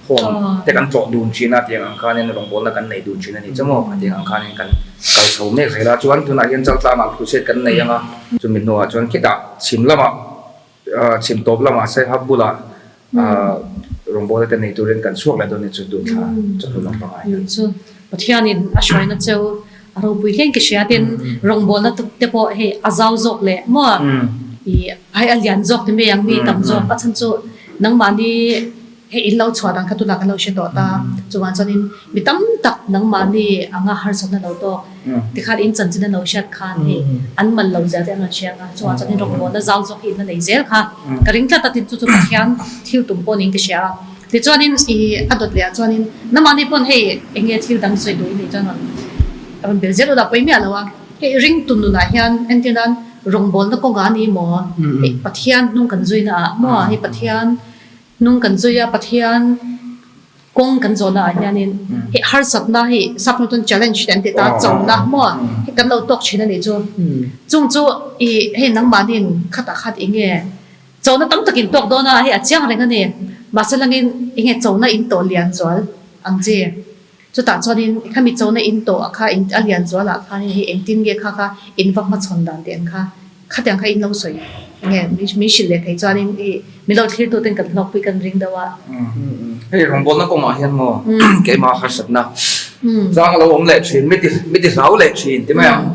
home te kan tlawh dun thin a tiang ang khanin rawngbawlna kan nei dun thin a ni chu maw tiang ang khanin kan kal chho mek zel a. Chuan tunah hian Chaltlangah crusade kan nei ang a, chumi hnuah chuan khitah chhim lamah Chhim tawp lamah Saiha bulah rawngbawlna te nei turin kan chhuak leh dawn ni chu tun thla chawhnu lam pangah hian. Chu Pathianin a hruaina cheu a ropui hlein ka hria tin rawngbawlna te pawh hei a zau zawk leh maw i hei a lian zawk ti mai ang mi tam zawk a chhan chu nangmahni hei in lo chhuah dan kha tunah kan lo hre tawh ta chuvang chuanin mi tam tak nangmahni anga harsatna lo tawk Tikhan in chanchin an lo hriat khan hei an mal lo zel te an rawn hria ang a, chungah chuan in rawngbawlna zau zawk hi in la nei zel kha ka ring tlat a tin chu chu Pathian thil tum pawh niin ka hria a. Tichuanin i a dawt leh ah chuanin namahni pawn hei eng nge thil dang sawi duh i nih chuan rawn rawn bel zel ula pawi miah lo a. Hei ringtu nunah hian entir nan rawngbawlna kawngah a ni maw hei Pathian hnung kan zuina ah maw hei Pathian hnung kan zui a Pathian Kawng kan zawhna ah hianin hei harsatna hei sap hnung chuan challenge te an ti ta chona maw hei kan lo tawk thin a nih chu. Chung chu i hei nangmahniin khatah khat eng nge chona tam tak in tawk dawn a hei a chiang reng a ni. Mahse langin eng nge chona in tawh lian zual ang chi. Chutah chuanin khami chona in tawh a kha in a lian zual ah khanin hei engtin nge kha kha in va hmachhawn dan teh ang kha. Khatiang kha in lo sawi nge min hrilh leh thei chuanin i min lo thlir tuten kan hlawkpui kan ring deuh a. Hei rawngbawlna kawngah hian maw keimah harsatna chang a lo awm leh thin, mi ti mi ti hlau leh thin ti mai ang.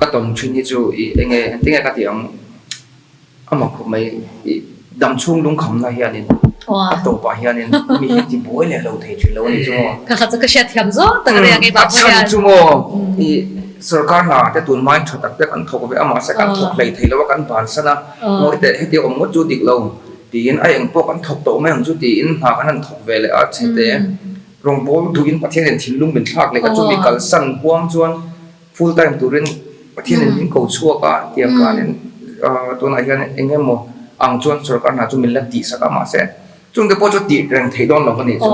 Ka tawn thin hi chu i enge engtinge ka tih ang. A mak khawp mai, i dam chhung lungkhamna hianin a tawpah hianin mi hi ti buai leh lo thei thin lo a ni chu maw? Ka kha chu ka hriat thiam zawk tak a nia keimah pawh hian. A chhan chu maw, i sorkar hna te tun hmain tha tak te kan thawk ve a, mahse kan thawk hlei thei lo a, kan bansan a, ngawi teh heti awm ngawt chu dik lo tiin a eng pawh kan thawk tawh mai ang chu tiin hna kan han thawk ve leh a, chhe te rawngbawl duhin Pathianin thinlung min thlak leh a, chumi kalsan huang chuan. Full time turin Pathianin min ko chhuak a tiang khanin tunah hian eng emaw ang chuan sorkar hna chu min la tihsak a mahse chungte pawh chu tih reng theih dawn lo a nih chu.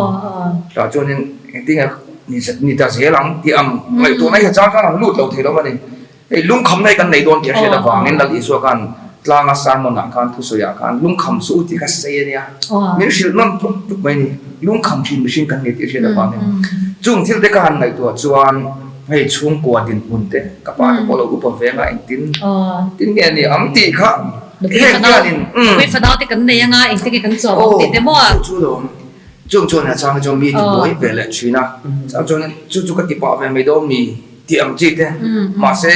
Tah chuanin engtinge ni ta zel ang tih ang ngaihtuahna hi a chang khan an lut lo thei lo a ni. Hei lungkhamna hi kan nei dawn tih a hriat avangin Lal Isua khan tlanga sermon ah khan thusawi ah khan lungkham suh u tih kha sei a nia. Min hrilh nawn tluk tluk mai a ni. Lungkham thin mihring kan ni tih a hriat avangin chung thil te ka han ngaihtuah chuan hei chhungkua dinhmun te ka pa te pawh lo upa veng a engtin tin nge a ni ang tih kha heng hianin Nupui fanau te kan nei anga engtin nge kan chawm ang tih te maw? Aw chu chu lo chung chuan a chang hi chuan mi ti buai ve leh thin a chang chuan chu chu ka ti pah ve mai dawn mi tih ang chi te mahse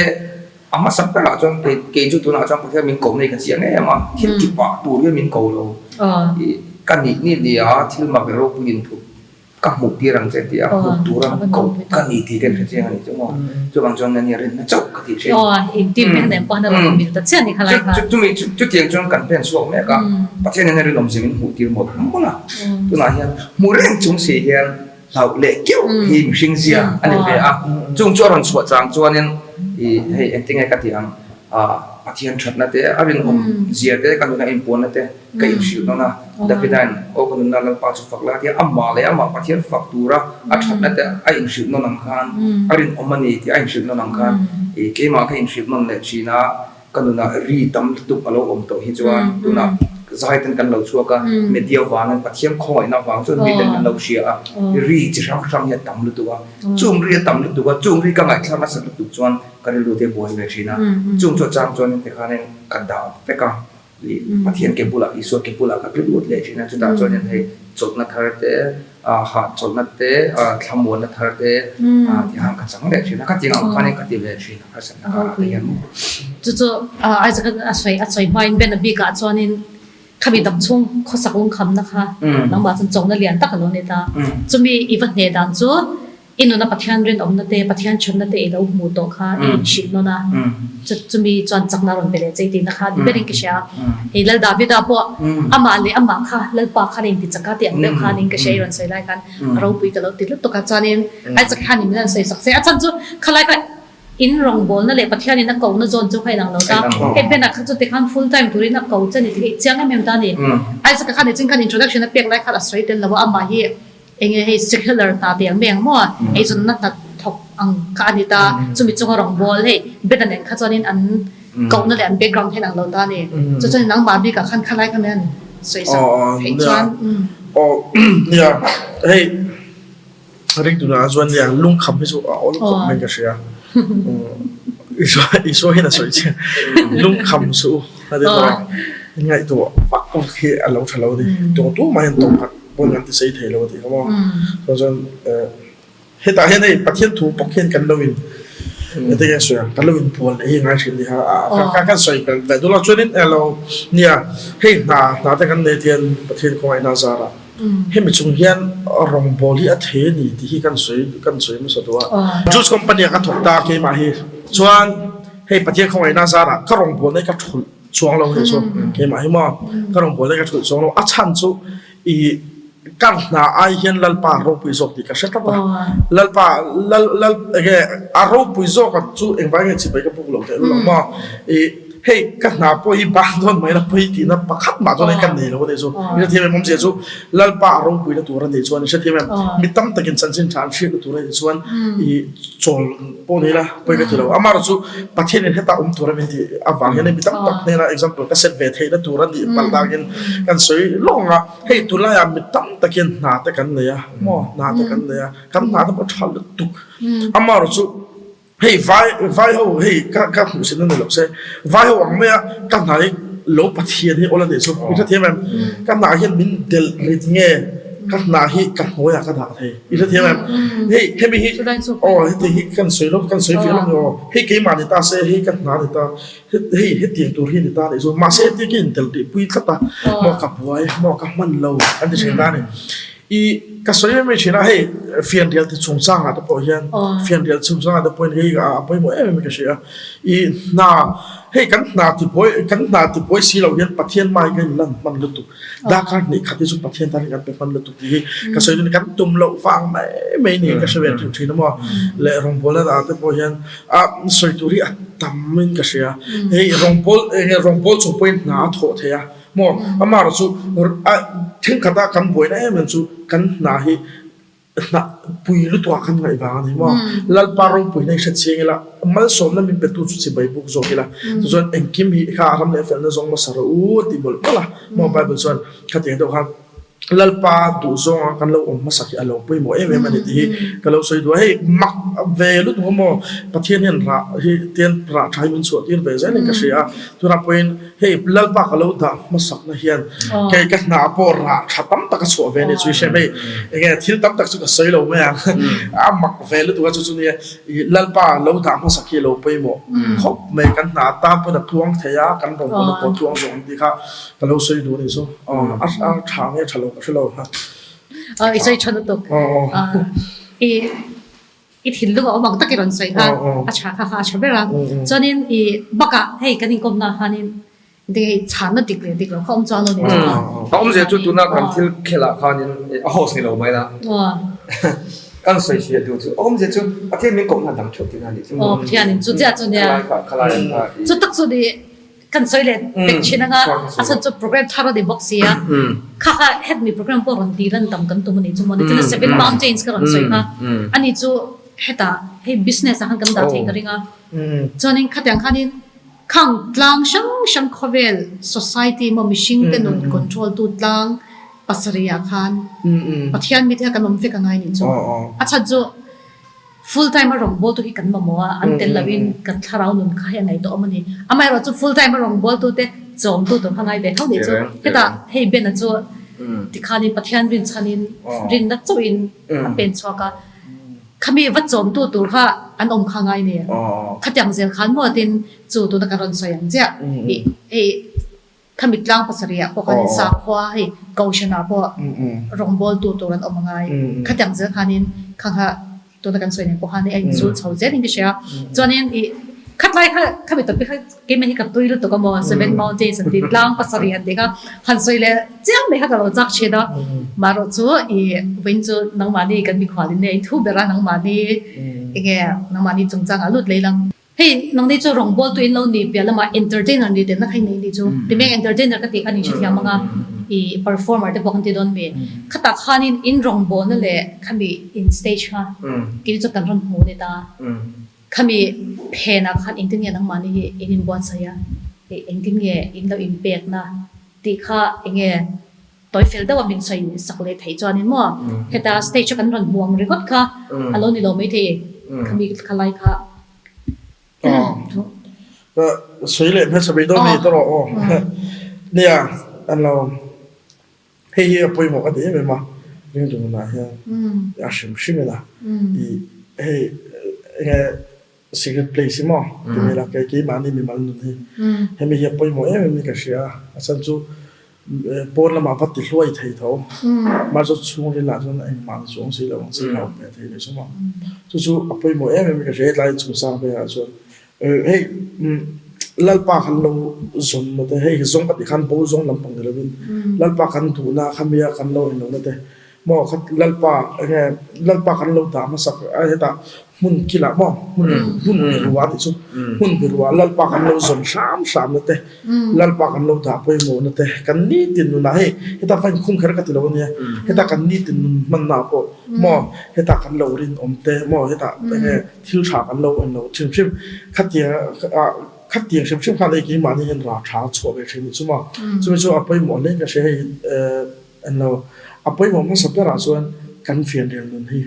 a hmasa berah chuan kei kei chu tunah chuan Pathian min ko nei ka chiang em a thil ti pah tur hian min ko lo ih ka nih ni ni a thil mak leh ropui in thup ka hmuh tir ang che tih a hmuh tur a ko ka ni tih te an hre chiang a ni chu maw chuvang chuan ania rinna chauh ka tih thin chumi chutiang chuan kan pen chhuak mek a Pathian in a rinawmzia min hmuh tir mawlh mawlh a tunah hian hmu reng chung si hian hlauh leh keuh hi mihring zia a ni ve a, chung chu a rawn chhuah chang chuanin ih hei engtinge ka tih ang ah Pathian thatna te a rinawm zia te ka nuna inpuanna te ka inhrilh dawn a, Davidain aw ka nunna Lalpa chu fak la a ti a, amah leh amah Pathian fak tura a thatna te a inhrilh nawn ang khan a rinawm a ni tih a inhrilh nawn ang khan ih keimah ka inhrilh nawn leh thin a. Ka nunah ri tam lutuk a lo awm tawh hi chuan tunah zai ten kan lo chhuak a, media vangin Pathian khawngaihna vang chuan mi ten kan lo hria a, ri chi hrang hrang hi a tam lutuk a, chung ri a tam lutuk a, chung ri ka ngaihthlak nasa lutuk chuan ka rilru te buai ve thin a, chung chu a chang chuan heti khanin ka dah vek a, ih Pathian ke bulah Isua ke bulah ka tlu lut leh thin a, chutah chuanin hei chawlhna thar te hah chawlhna te thlamuanna thar te tih ang ka chang leh thin a, khatiang ang khanin ka ti ve thin a. Chu chu Isaac a sawi a sawi hmain Ben a bikah chuanin khami dam chhung khawsak lungkhamna kha nangmah chuan chawkna lian tak a lo ni ta. Chumi i va hneh dan chu i nuna Pathian rinawmna te, Pathian thatna te i lo hmuh tawh kha i inhrilh nawn a, chumi chuan chakna a rawn pe leh che i tihna kha ni berin ka hria. Hei Lal Davida pawh amah leh amah kha Lalpa khan a inti chak a tih ang deuh khanin ka hria i rawn sawi lai khan a ropui ka lo ti lutuk a. Chuanin Isaac khan in min rawn sawi sak se a chhan chu khalai kha In rawngbawlna leh Pathianin a kohna zawn chu kha inang lo ta. Hei Ben-a kha chu tikhan full time turin a ko che ni tih hi i chiang em em ta a ni. Isaac-a khan nichin khan introduction a pek lai khan a sawi tel lo a, amah hi enge hei secular hna tih ang mai ang maw, eizawnna hna thawk ang kha a ni ta. Chumi chunga rawngbâwl hei Ben-a nen kha chuanin an kohna leh an background hi inang lo ta a ni. Chu chuan nangmah bikah khan khalai kha min sawi sak theih chuan. Aw nia hei. Ring tunah chuan nia lungkham hi chu a awl khawp mai ka hria. Isua hian a sawi chiang lungkham chu a ti tawh a, ngaihtuah vak vak hi a lo tha lo a ni. Tawng tu mah hian tawng khat pawn kan ti sei thei lo a tih kha maw. Chuan hetah hian hei Pathian thu bawk hian kan lo in engtin nge sawi ang kan lo in bual leh hi ngai thin a ni kha kan sawi belh belh duh lo chuanin elo nia hei hna hna te kan nei hian Pathian khawngaihna a zar a. Hemi chung hian rawngbâwl hi a thei a ni tih hi kan sawi kan sawi hmasa duh a. Juice company ah ka thawk ta keimah hi chuan hei Pathian khawngaihna zarah ka rawngbâwlna hi ka thulh chuang lo hei chu keimah hi maw ka rawngbâwlna hi ka thulh chuang lo a chhan chu ih ka hna ai hian Lalpa ropui zawk tih ka hre tlat a Lalpa lal lal enge a ropui zawk a chu engvai nge chibai ka buk loh theih lo maw ih Hei ka hna pawh hi bang dawn mai la pawi tihna pakhat mah chuan hei ka nei lo a nih chu. I hrethiam em awmzia chu Lalpa a ropuina tur a nih chuan i hrethiam em? Mi tam takin chanchin tha an hriatna tur a nih chuan i chawl pawh ni la pawi ka ti lo. Amaherawh chu Pathianin heta awm tur a min tih avang hian mi tam tak hnena example ka set ve theihna tur a nih palh dakin kan sawi lawng a. Hei tunlaiah mi tam takin hna te kan nei a maw hna te kan nei a kan hna te pawh tha lutuk. Amaherawh chu Hei vai vai ho hei ka ka hmuh sin a ni lo se vai ho ang mai a ka hna hi lo pathian hi awl a nih chu i hrethiam em ka hna hian min delh rit nge ka hna hi ka hnuai ah ka dah thei i hrethiam em hei hemi hi aw heti hi kan sawi lo kan sawi ve lo ni aw hei keimah ni ta se hei ka hna ni ta hei hetiang tur hi ni ta nih chu mahse hetiang hi in delh rih pui tlat a maw ka buai maw ka hman lo kan ti thin ta a ni. I ka sawi mai mai thin a, hei fianrial ti chungchangah te pawh hian fianrial chungchangah te pawhin hei a pawimawh em em in ka hria a. I hna hei kan hna tibuai kan hna tibuai si lo hian Pathian hma hi kan inlan hman lutuk. Darkar hnih khat hi chu Pathian tan hi kan pe hman lutuk tih hi ka sawi dawn a, kan tum loh vang mai mai niin ka hre ve teuh thin a maw. Leh rawngbawlna ah te pawh hian a sawi tur hi a tam in ka hria. Hei rawngbâwl eng nge rawngbâwl chung pawhin hna a thawh thei a maw. Amaherawhchu a thenkhat a kan buaina em em chu kan hna hi hna pui lutuk ah kan ngaih vang a ni maw. Lalpa ropuina hi hre chiang ila, malsawmna min petu chu chibai buk zawk ila. Tichuan engkim hi kha ram leh felna zawng hmasa rawh u a ti mawlh mawlh a maw Bible chuan khatiang deuh khan Lalpa duhzawnga kan lo awm hmasak hi a lo pawimawh em em a ni tih hi ka lo sawi duh a. Hei mak ve lutuk a maw? Pathian hian rah hi tian rah tha hi min chhuah tir ve zel in ka hria a. Tunah pawhin hei Lalpa ka lo dah hmasakna hian kei ka hna pawh rah tha tam tak a chhuah ve a ni chu i hriat hei enge thil tam tak chu ka sawi lo mai ang. A mak ve lutuk a chu chu nia i Lalpa lo dah hmasak hi a lo pawimawh khawp mai. Kan hna tan pawn a tluang thei a, kan rawngbawlna pawh a tluang zawk ang tih kha Ka lo sawi duh a nih chu. A tha nge tha lo ka hre lo. I sawi tha lutuk. I i thinlung a awm ang tak i rawn sawi kha a tha kha kha a tha ber a. Chuanin i bakah hei kan inkawmna khanin engtin nge hei chhanna dik leh dik lo kha awm chuang lo ni chu. A awmzia chu tuna kan thil khelh ah khanin a host ni lo mai la. Kan sawi fiah duh chu a awmzia chu Pathian min kohna dang theuh tihna a nih chu. Aw Pathianin chu chiah chu nia. Chu tak chu ni Kan sawi leh pek thin anga a chhan chu program thar a ni bawk si a, kha kha hetmi program pawh rawn dil an tam kan tum a nih chu maw nichina Seven Mountains ka rawn sawi kha ani chu hetah hei business ah khan kan dah thei ka ring a, chuanin khatiang khanin khang tlang hrang hrang khawvel society maw mihring te nun control tu tlang pasarih ah khan Pathian mite kha kan awm vek angai nih chu a chhan chu Full time a rawngbawltu hi kan mamawh a, an tel loin kan thlarau nun kha hei a ngaihtuah awm a ni. Amaherawh chu full time a rawngbawltu te chawmtu tur kha ngai ve tho nih chu. Hetah hei Ben-a chu tikhanin Pathian rinchhanin rinna chauhin a pen chhuak a, khami va chawmtu tur kha an awm kha ngai ni. Khatiang zel khan maw tin chu tuna kan rawn sawi ang chiah hei Khami tlang pasarihah pawh khanin sakhua hei Kohhranah pawh rawngbawltu tur an awm a ngai. Khatiang zel khanin khang kha tuna kan sawi nen pawh khan hei a inzul chho zelin ka hria. Chuanin ih khatlai kha khami topic kha keimah hi ka tui lutuk a maw Seven Mountains an tih tlang pasarih an tih kha han sawi leh chiang mai kha ka lo chak thin a. Marawh chu ih vawiin chu nangmahni kan mikhualin nia inthu ber a nangmahni enge nangmahni chungchangah lut lei lang. Hei nangni chu rawngbawltu in lo ni piah lamah entertainer ni telna kha i nei ni chu. Timeng entertainer ka tih khan in hrethiam ang a, i performer te pawh kan ti dawn mi. Khatah khanin in rawngbawlna leh khami in stage kha kei chu kan rawn hmu ni ta. Khami phenah khan engtin nge nangmahni hi in inbuatsaih a, engtin nge in lo inpekna tih kha enge Tawi fel deuh a min sawi sak leh theih chuanin maw heta stage a kan rawn hmu ang ringawt kha a lo ni lo maithei khami khalai kha. Sawi leh hmasa mai dawn ni ta rawh aw. Nia an lo hei hi a pawimawh ka ti em em a ringtu nunah hian a hrim hrim ila i hei enge Secret place hi maw ti mai la kei keimahni mimal nun hi hemi hi a pawimawh em em ni ka hria a chhan chu pawn lamah va ti hluai thei tho mahse chhungril ah chuan engmah ni chuang si lo ang chi kha a awm ve thei leh chu maw chu chu a pawimawh em em ni ka hria hetlai chungchang velah chuan hei Lalpa kan lo zawn na te hei zawng ka tih khan bo zawng lampang ni lovin Lalpa kan duhna khamia kan lo enlohna te Maw kha Lalpa enge Lalpa kan lo dah hmasak a hetah hmun kilah maw hmun hmun birua tih chu hmun birua Lalpa kan lo zawn hram hram na te Lalpa kan lo dah pawimawh na te kan nitin nunah hei hetah va inkhung kher ka ti lo ania hetah kan nitin nun hmanna ah pawh maw hetah kan lo rinawm te maw hetah enge thil tha kan lo en lo hrim hrim khatiang ah khatiang hrim hrim khan hei keimahni hian rah tha a chhuah ve thin tih chu maw chumi chu a pawimawh hle in ka hria hei eh. En lo, a pawimawh hmasa berah chuan kan fianrial nun hi,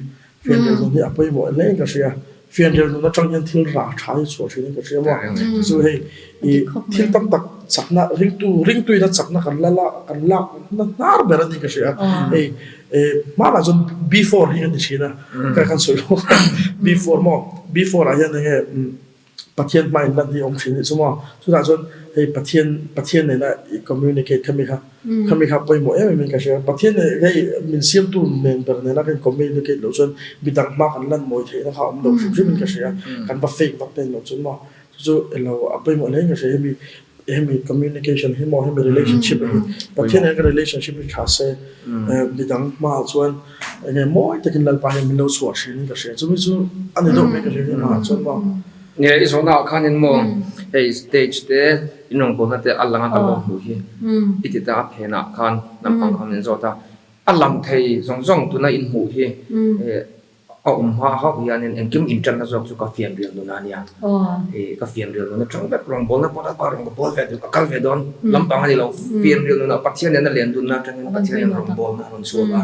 fianrial nun hi a pawimawh hle in ka hria. Fianrial nun atang hian thil rah tha hi chhuah thin in ka hria maw. Chu chu hei i thil tam tak chakna ringtu ringtuina chakna kan la la kan lak na hnar ber a ni ka hria. Hei hmanah chuan before hi kan ti thin a, ka kan sawi lawk a, before maw, before ah hian enge. Pathian hma in lan hi awm thin nih chu maw. Chutah chuan hei Pathian Pathian nena i communicate khami kha khami kha pawimawh em em in ka hria. Pathian nen hei min siamtu nen ber nena kan communicate loh chuan midang hma kan lan mawi theihna kha a awm lo hrim hrim in ka hria. Kan va fake vak te loh chuan maw. Chu chu elo a pawimawh hle in ka hria hemi hemi communication hi maw hemi relationship hi Pathian nen kan relationship hi tha se midang hmaah chuan enge mawi takin Lalpa hian min lo chhuah thin in ka hria chumi chu a ni deuh mai ka hria hei hmaah chuan maw. Nge i zawhna ah khanin maw hei stage te in rawngbawlna te a lang a kan lo hmuh hi i ti ta a phenah khan naupang khan min zawt a a lang thei zawng zawng tuna in hmuh hi A awm hma hauh hianin engkim inṭanna zawk chu ka fian rial nun a nia. Ih, ka fian rial nun aṭang vek rawngbawlna pawh lalpa rawn ka bawl ve duh, ka kal ve dawn lampang a ni lo. Fian rial nunah Pathian nena len dunna aṭangin Pathian in rawngbawlna a rawn chhuak a,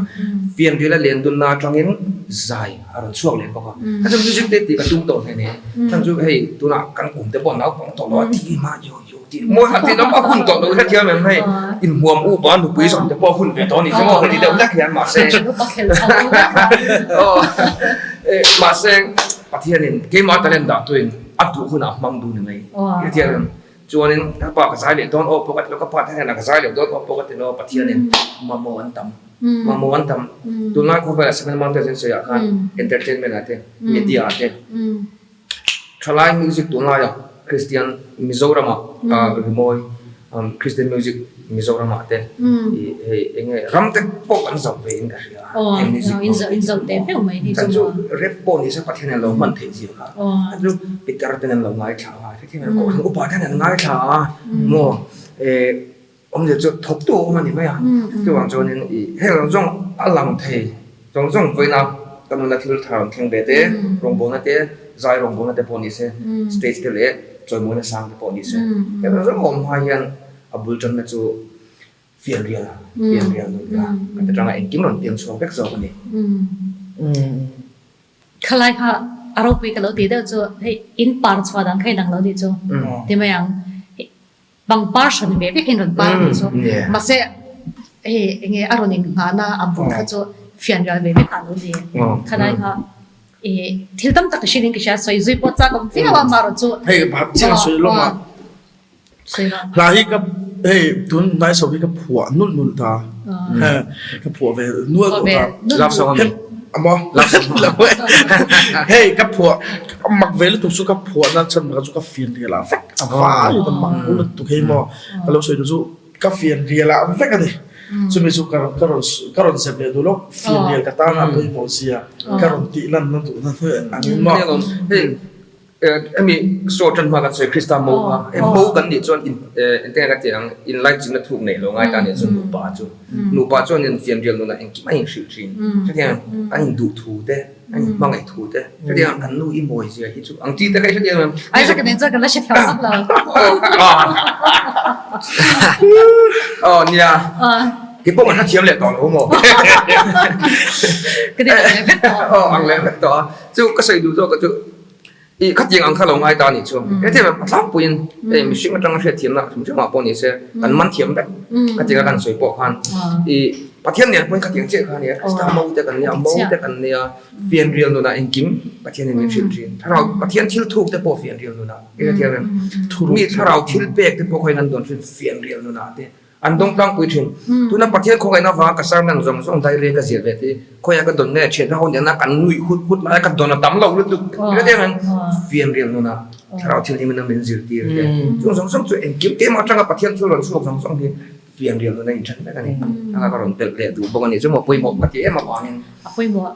fian riala len dunna aṭangin zai a rawn chhuak leh bawk a. Kha chu music te tih ka tum tawh hle ni. Chhan chu hei tunah kan kum te pawh naupang tawh lo a ti hma yo yo. Mawi khat tih lam a hun tawh lo hrethiam em hei inhmuam upa nupui zawm te pawh a hun ve tawh a ni chu maw heti deuh hlek hian mahse aw mahse Pathianin keimah talent dah tuin a duh hunah a hmang duh ni mai hrethiam em chuanin ka pa ka zai leh dawn aw pawh ka ti lo ka pa te hnenah ka zai leh dawn aw pawh ka ti lo Pathianin mamawh an tam mamawh an tam tunlai khawvelah Seven Mountains an sawiah khan entertainment ah te media ah te Thalai music tunlaia Kristian Mizoramah rimawi Kristian music Mizoramah te hei enge ram te pawh kan zauh ve in ka hria a heng music hmang chu rap pawh nise Pathian in a lo hman theih zia kha chu Peter ten an lo ngaithla a hetiang kohhran upa ten an ngaithla a maw Awmzia chu thawktu a awm a ni mai a, chuvang chuanin i heng zawng zawng a lang thei zawng zawng vawiina ka nuna thil thar rawn thleng ve te, rawngbawlna te, zai rawngbawlna te pawh ni se, stage te leh chawimawina sang te pawh ni se, heng zawng zawng a awm hma hian a bul tanna chu fianrial, fianrial nun kha ka ti tanga engkim rawn piang chhuak vek zawk a ni. Khalai kha a ropui ka lo tih deuh chu hei in par chhuah dan kha inang lo nih chu ti mai ang. Pangpar hran ve vek in rawn par anih chu. Mahse hei enge a rawn inghahna a bul kha chu fianrial ve vek ah lo ni. Khalai kha i thil tam tak ka hrilh in ka hria sawi zui pawh chak awm viau a amaherawh chu Hei pakhat chiah a sawi lawm a. Sawi rawh. Hla hi ka hei tun hnai chho hi ka phuah nulh nulh ta. Ka phuah ve nual tawh ta. Love song a mi? Amaw? Love song. Hei ka phuah mak ve lutuk chu ka phuah na chhan chu ka fianrial ah vek. A vai ta mak lutuk hei maw ka lo sawi duh chu ka fianrial ah vek a ni chumi chu ka ka rawn ka rawn zep leh duh lo fianrial ka tan a pawimawh zia ka rawn tih lan na duh na ang in maw hei hemi saw tan hma kan sawi Krista mo kha hei mo kan nih chuan in engtin nge ka tih ang inlaichinna thuk neih lo ngai ta nih chuan nupa chu nupa chuan in fianrial nunah engkim a inhrilh thin hetiang an induh thu te An inhmangaih thu te hetiang kan nu i mawi zia hi chu ang chi te kha i hrethiam em? Isaac nen chuan kan la hrethiam vak lo. Aw nia kei pawh kan hrethiam leh tawh lo maw? Ka ti ang leh vek tawh. Aw ang leh vek tawh a. Chu ka sawi duh zawk chu i khatiang ang kha lo ngai ta anih chu. Hetiang a tlangpuiin hei mihring atanga hriatthiamna hrim hrimah pawh ni se kan man thiam vek khatianga kan sawi pawh khan i Pathian nen pawhin khatiang chiah kha a nia, Krista mo te kan nia, mo te kan nia, fianrial nunah engkim Pathianin min hrilh thin. Thlarau Pathian thil thuk te pawh fianrial nunah eng a thiam em? Mi thlarau thil pek te pawh khawiin an dawn thin fianrial nunah te an dawng tlangpui thin. Tuna Pathian khawngaihna avanga ka sermon zawng zawng diary ka ziah ve te khawiah ka dawn nge thianna ho nena kan nuih hut hut laia ka dawn a tam lo lutuk eng a thiam em? Fianrial nunah thlarau thil hlimin a min zirtir te chung zawng zawng chu engkim keimah atanga Pathian thil rawn chhuak zawng zawng hi Fianrial nuna inthen vek a ni. Anga ka rawn telh leh duh bawk a ni. Chu maw pawimawh ka ti em avangin. A pawimawh.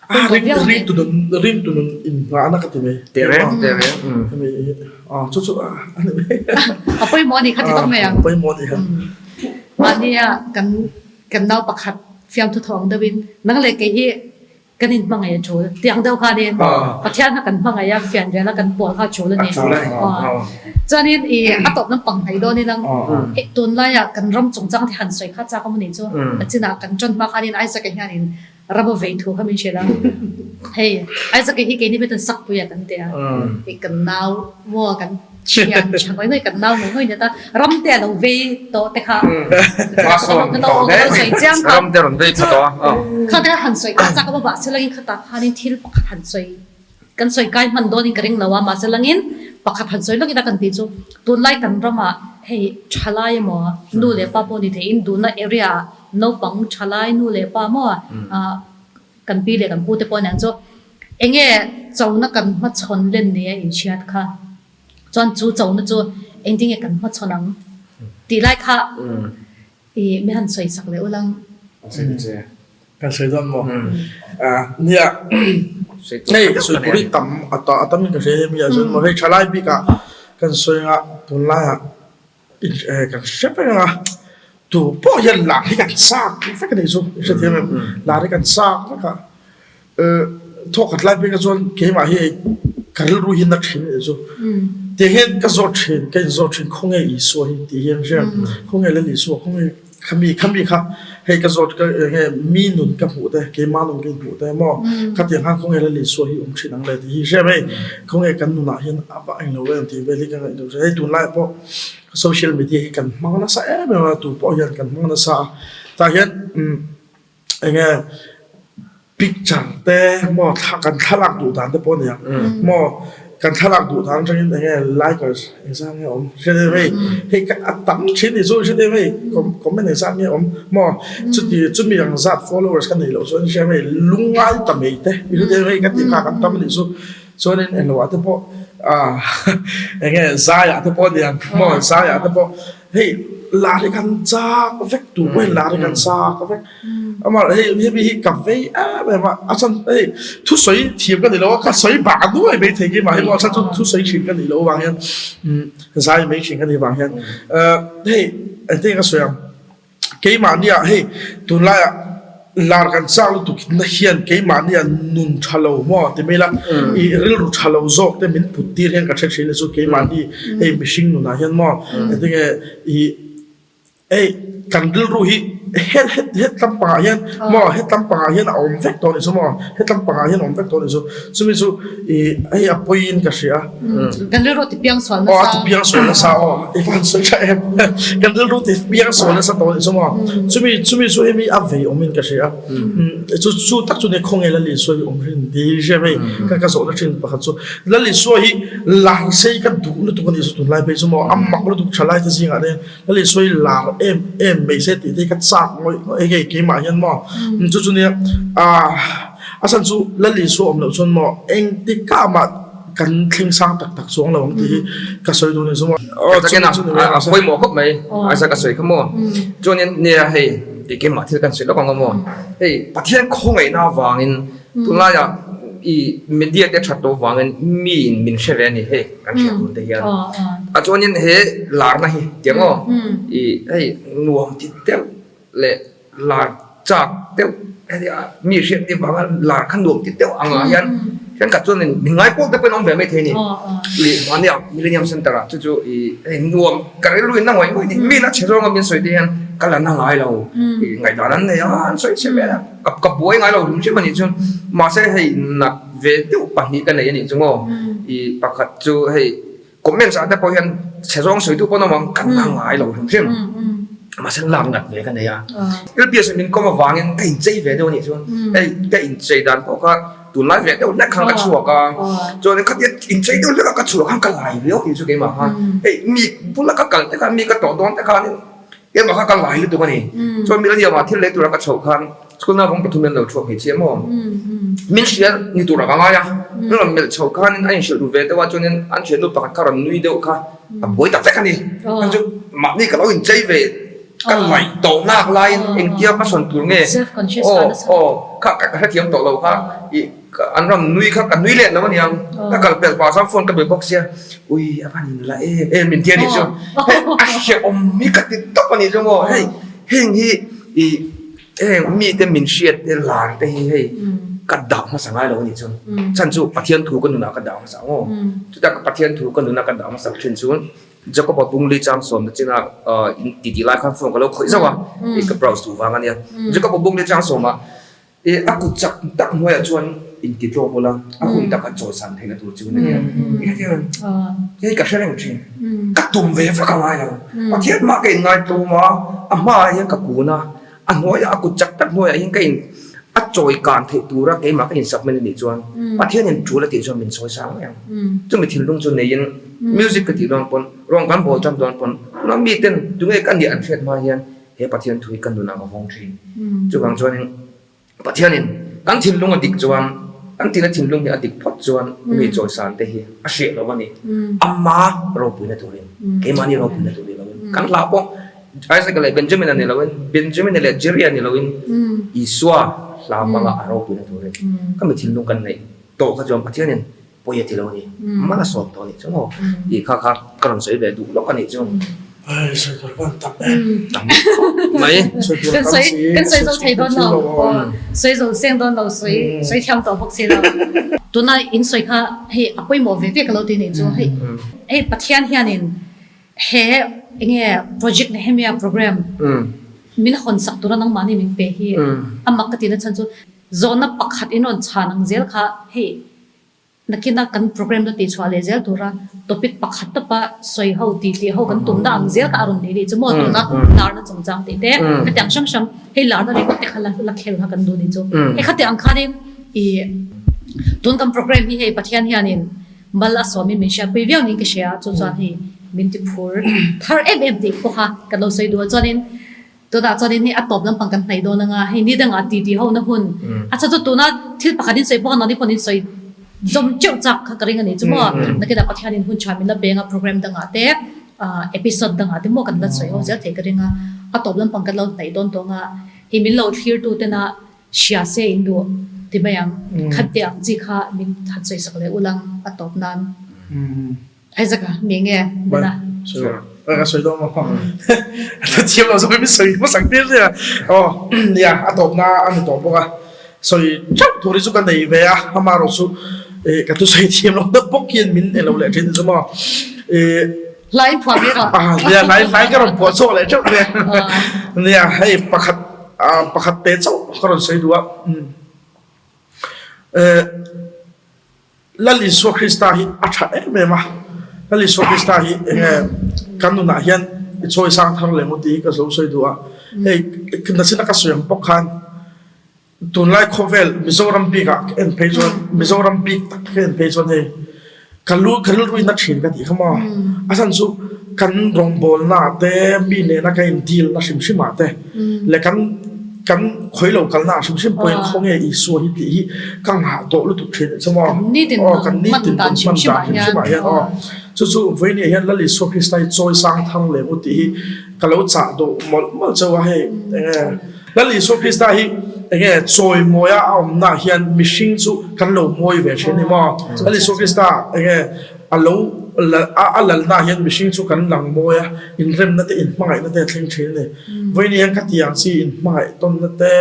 Ah, ring, ring tu nun, ring tu nun innghahna ka ti mai. Teh reng, teh reng. Hemi, ah, chu chu, ah, a ni mai. A pawimawh a ni kha ti tawk mai ang. A pawimawh a ni kha. Mahnia kan, kan nau pakhat fiamthu thawng deuhin nang leh kei hi Kan inhmangaih a tul. Tiang deuh khanin Pathian kha kan hmangaih a, fianrial a kan pawl kha a tul a ni. Chuanin i a tawp lampang hnaih dawn in ang tunlaiah kan ram chungchang te han sawi kha chak awm a nih chu. A chinah kan ṭan hma khanin Isaac-a hianin ram a vei thu kha min hrilh a. Hei Isaac-a hi keini hmeichhe sakpuia kan ti a, i kan nau maw kan Thian tha ngawi ngawi kan nau ngawi ngawi nata ram te a lo vei tawh te kha Hmasawn tawh hle mai ram te rawn vei tha tawh a. Kha te han sawi kha chak a mahse langin kha tak khanin thil pakhat han sawi kan sawi kai hman dawnin ka ring lo a mahse langin Pakhat han sawi lawk ila kan tih chu tunlai kan ramah hei thalai emaw nu leh pa pawh ni theiin duhna area ah naupang thalai nu leh pa maw ah kan pi leh kan pu te pawh nen chu enge chona kan hmachhawn len nei a inhriat kha chuan chu chona chu engtin nge kan hmachhawn ang tih lai kha I mi han sawi sak leh ul ang. Kan sawi dawn maw? Nia, hei sawi tur hi tam a tam in ka hria hemi ah chuan maw hei thalai bik ah kan sawi anga tunlai ah kan hre vek anga tu pawh hian lar hi kan chak vek a nih chu i hrethiam em? Lar hi kan chak vek a. Thawkhat lai pek ah chuan keimah hi hei ka rilru hi na thin a nih chu. Tiang hian ka zawt thin, ka inzawt thin khawnge Isua hi tih hian hria khawnge Lal Isua khawnge khami khami kha hei ka zawt ka enge mi nun ka hmuh te keimah nun ka inhmuh te maw khatiang khan khawnge Lal Isua hi awm thin ang le tih hi hria mai khawnge kan nunah hian a va englo em tih vel hi ka ngaihtuah thin. Hei tunlai pawh social media hi kan hmang nasa em em a tupawh hian kan hmang nasa a tah hian Enge picture te maw thla kan thlalak duh dan te pawh a ni ang maw kan thlalak duh dan atangin enge likers engzat nge awm hre deuh hei hei ka a tam thin ni chu hre deuh hei comment engzat nge awm maw chuti chumi ang zat followers ka neih loh chuan hria hei lungngai ta mai te hre deuh hei ka tih kha kan tam a nih chu chuanin englo ah te pawh ah enge zai ah te pawh a ni ang maw zai ah te pawh. Hei lar hi kan chak vek tu pawh hian lar hi kan chak vek amah hei hemi hi ka vei em em a a chhan hei thusawi thiam ka ni lo a ka sawi bah nuai mai thei keimah hi maw a chhan chu thusawi thin ka nih loh avang hian zai mai thin ka nih avang hian hei engtin nge ka sawi ang keimahnia hei tunlaiah Lar kan chak lutuk na hian keimahnia nun tha lo maw ti mai la, i rilru tha lo zawk te min put tir hian ka hre thin a chu keimahni hei mihring nunah hian maw engtinge i hei kan rilru hi het het het lampangah hian maw het lampangah hian a awm vek tawh a nih chu maw het lampangah hian a awm vek tawh a nih chu chumi chu i hei a pawiin ka hria. Kan rilru ti piang sual nasa. Aw a ti piang sual nasa aw i van sawi tha em. Kan rilru ti piang sual nasa tawh anih chu maw. Chumi chumi chu hemi a vei awm in ka hria. Chu chu tak chu ni khawnge Lal Isua hi awm rin ti hi hria hei ka ka zawhna thin pakhat chu Lal Isua hi lar sei ka duh lutuk anih chu tunlai phei chu maw a mak lutuk thalai te zingah te Lal Isua hi lar em em mai se tih te hi ka chak ngawih ngawih hei keimah hian maw chu chu nia a chhan chu Lal Isua awm loh chuan maw engtikah mah Kan thleng sang tak tak chuang lo ang tih hi ka sawi duh a ni chu maw. Aw chu chu ni mai a pawimawh khawp mai Isaac a sawi kha maw. Chuanin nia hei ti keimah thil kan sawi lawk ang maw. Hei Pathian khawngaihna avangin tunlaiah i media te that loh avangin mi in min hre ve a ni hei kan hriat tur te hian. A chuanin he larna hi tiang aw i hei nuam ti deuh leh lar chak deuh heti a mi hriat ni vanga lar kha nuam ti deuh angah hian thenkhat chuan in min ngai pawk te pawhin a awm ve mai thei a ni. Ih mahnia Millennium Centre ah chu chu ih hei nuam ka rilru in a ngaih ngawih ni mi in a chhe zawnga min sawi te hian ka la na ngai lo ih ngaihdan an nei a an sawi chhe vel a ka ka buai ngai lo hrim hrim a nih chuan mahse hei nat ve deuh pahnih ka nei a nih chu maw ih pakhat chu hei Comments ah te pawh hian chhe zawng sawitu pawn awm ang kan la ngai lo hrim hrim. Mahse lak nat ve ka nei a. LPS in min kawm avangin ka inchei ve deuh a nih chuan hei ka inchei dan pawh kha tunlai ve deuh hlek khan ka chhuak a. Chuan khatia inchei deuh hlek a ka chhuah khan ka lai viau tih chu keimah khan hei mi bula ka kal te khan mi ka tawh dawn te khanin keimah kha ka lai lutuk a ni. Chuan millennium ah thil lei tura ka chhoh khan School naupang pathum in an lo chhuak hmeichhia maw? Min hria ni tur a ka ngai a, an rawn melh chho khanin a inhrilh ru ve deuh a, chuanin an thiannu pakhat kha rawn nui deuh kha a buai tak vek a ni. Khan chu mahni ka lo inchei ve ka ngaih tawh nak laiin engtia hmasawn tur nge aw aw kha ka hrethiam tawh lo kha ih an rawn nui kha ka nui let lo a niang ka kal pelh pah khan phone ka be bawk sia ui a van inla em em min ti a nih chu hei a hrehawm hi ka ti tawp a nih chu maw hei heng hi ih Heng mite min hriat te lar te hi hei ka dah hmasa ngai lo a nih chuan chhan chu Pathian thu ka nunah ka dah hmasa ang aw. Chutah ka Pathian thu ka nunah ka dah hmasak thin chuan Jacob-a bungli chang sawm na chinah in titi lai khan phone ka lo khawih zauh a, i ka browse duh vang a nia. Jacob-a bungli chang sawmah i a kut chak tak hnuaiah chuan inti tlawm ula a hun taka chawisan theihna tur chu a nia. Hei ka hre reng thin. Ka tum ve vak a ngai lo. Pathian mah ka inngai tlawm a, a hmaah hian ka kun a. A hnuaiah a kut chak tak hnuaiah hian ka in a chawi kan theih tura keimah ka insakmen a nih chuan Pathianin tul a tih chuan min sawi sang mai ang. Chumi thinlung chu neiin. Music ka tih dawn pawn, rawng kan bawl tan dawn pawn, tunah miten tunge ka nih an hriat hma hian he Pathian thu hi ka nunah ka vawng thin. Chuvang chuanin Pathianin kan thinlung a dik chuan, kan tina thinlung hi a dik phawt chuan mi chawisan te hi a hreh lo a ni. Ama ropuina turin, keimahni ropuina tur ni loin, kan hlah pawh Isaac leh Benjamin-a ni loin, Benjamin-a leh Jerry-a ni loin Isua hla hmanga a ropuina turin ka mi thinlung kan neih tawh kha chuan Pathianin Pawi a ti lo a ni. Mal a sawm tawh a nih chu maw? Tih kha kha ka rawn sawi ve duh lawk a nih chu. Ai sawi tur van tam em. Tam khawp mai. Sawi tur tam si. Kan sawi zo thei dawn lo. Sawi zo seng dawn lo sawi sawi thiam tawh bawk si lo. Tuna in sawi kha hei a pawimawh ve ve ka lo ti nih chu. Hei hei Pathian hianin he enge project Nehemia program min hawn sak tura nangmahni min pe hi a mak ka ti na chhan chu zawhna pakhat in rawn chhan ang zel kha hei Nakina kan program la tihchhuah leh zel tura topic pakhat tawpa sawi ho tih tih ho kan tumna ang zel kha a rawn ni nih chu maw tuna larna chungchang tih te hetiang hrang hrang hei larna ringawt te kha la la khel kha kan duh nih chu hei khati ang khanin ih tun kan program hi hei Pathian hianin mal a sawmin min hriatpui viau niin ka hria chu chuan hei min ti phur thar em em tih pawh kha kan lo sawi duh a chuanin Tunah chuanin hei a tawp lampang kan hnaih dawn anga hei ni dangah ti ti ho na hun a chhan chu tuna thil pakhat in sawi bawk a nani pawn in sawi zawm teuh chak kha ka ring a ni chu maw nakinah Pathianin hun tha min la peng a program dangah te episode dangah te maw kan la sawi ho zel theih ka ring a a tawp lampang kan lo hnaih dawn tawh anga hei min lo thlir tu tena hria se in duh ti mai ang khat teh ang chi kha min han sawi sak leh ulang a tawp nan. Isaac a mi nge Bena? Ka sawi dawn maw? A thiam lo zawk in sawi hmasak tir sia. Aw nia a tawpna a ni tawh bawk a. Sawi theuh tur hi chu ka nei ve a, amaherawh chu ka thusawi thiam lo deuh bawk hian min elo leh thin chu maw. Hla in phuah ve rawh. Nia hla in hla in ka rawn phuah chhuak leh theuh nia. Nia hei pakhat pakhat te chauh ka rawn sawi duh a. Lal Isua Krista hi a tha em em a, Lal Isua Krista hi enge kan nunah hian i chawi sang thar leh maw tih hi ka zo sawi duh a. Hei nachina ka sawi ang bawk khan tunlai khawvel Mizoram bikah ka en phei chuan Mizoram bik tak ka en phei chuan hei ka lu ka rilru in a thin ka tih kha maw. A chhan chu kan rawngbawlna ah te mi nena ka in deal na hrim hrim ah te leh kan Kan khawi lo kalna ah hrim hrim pawhin khawnge Isua hi tih hi ka nghah tawh lutuk thin chu maw? Aw kan nitin kan hman dan hrim hrim ah hian aw chu chu vawinia hian Lal Isua Krista hi chawi sang thar leh u tih hi ka lo chah duh mawlh mawlh chauh a hei enge Lal Isua Krista hi enge chawi mawi a a awmna ah hian mihring chu kan lo mawi ve thin a ni maw? Lal Isua Krista enge A lo a lalna hian mihring chu kan lang mawi a, inremna te, inhmangaihna te a thleng thin a ni. Vawiin hian khatiang chi inhmangaih tawnna te,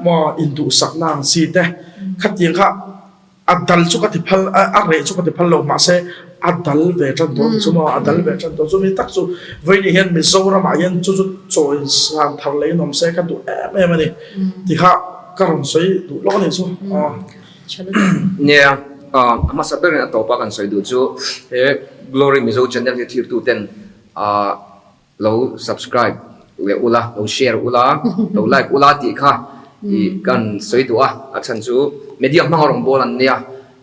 maw induhsakna ang chi te, khatiang kha a dal chu ka ti phal, a reh chu ka ti phal lo, mahse a dal ve tan tawh a ni chu maw, a dal ve tan tawh. Chumi tak chu vawiin hian Mizoramah hian chu chu chawi san thar leh in awm se ka duh em em a ni tih kha ka rawn sawi duh lawk a ni chu. Nia, a hmasa berin a tawpa kan sawi duh chu he Glory Mizo channel hi thirtu ten lo subscribe leh ula, lo share ula, lo like ula tih kha i kan sawi duh a, a chhan chu media hmanga rawngbâwl an nia,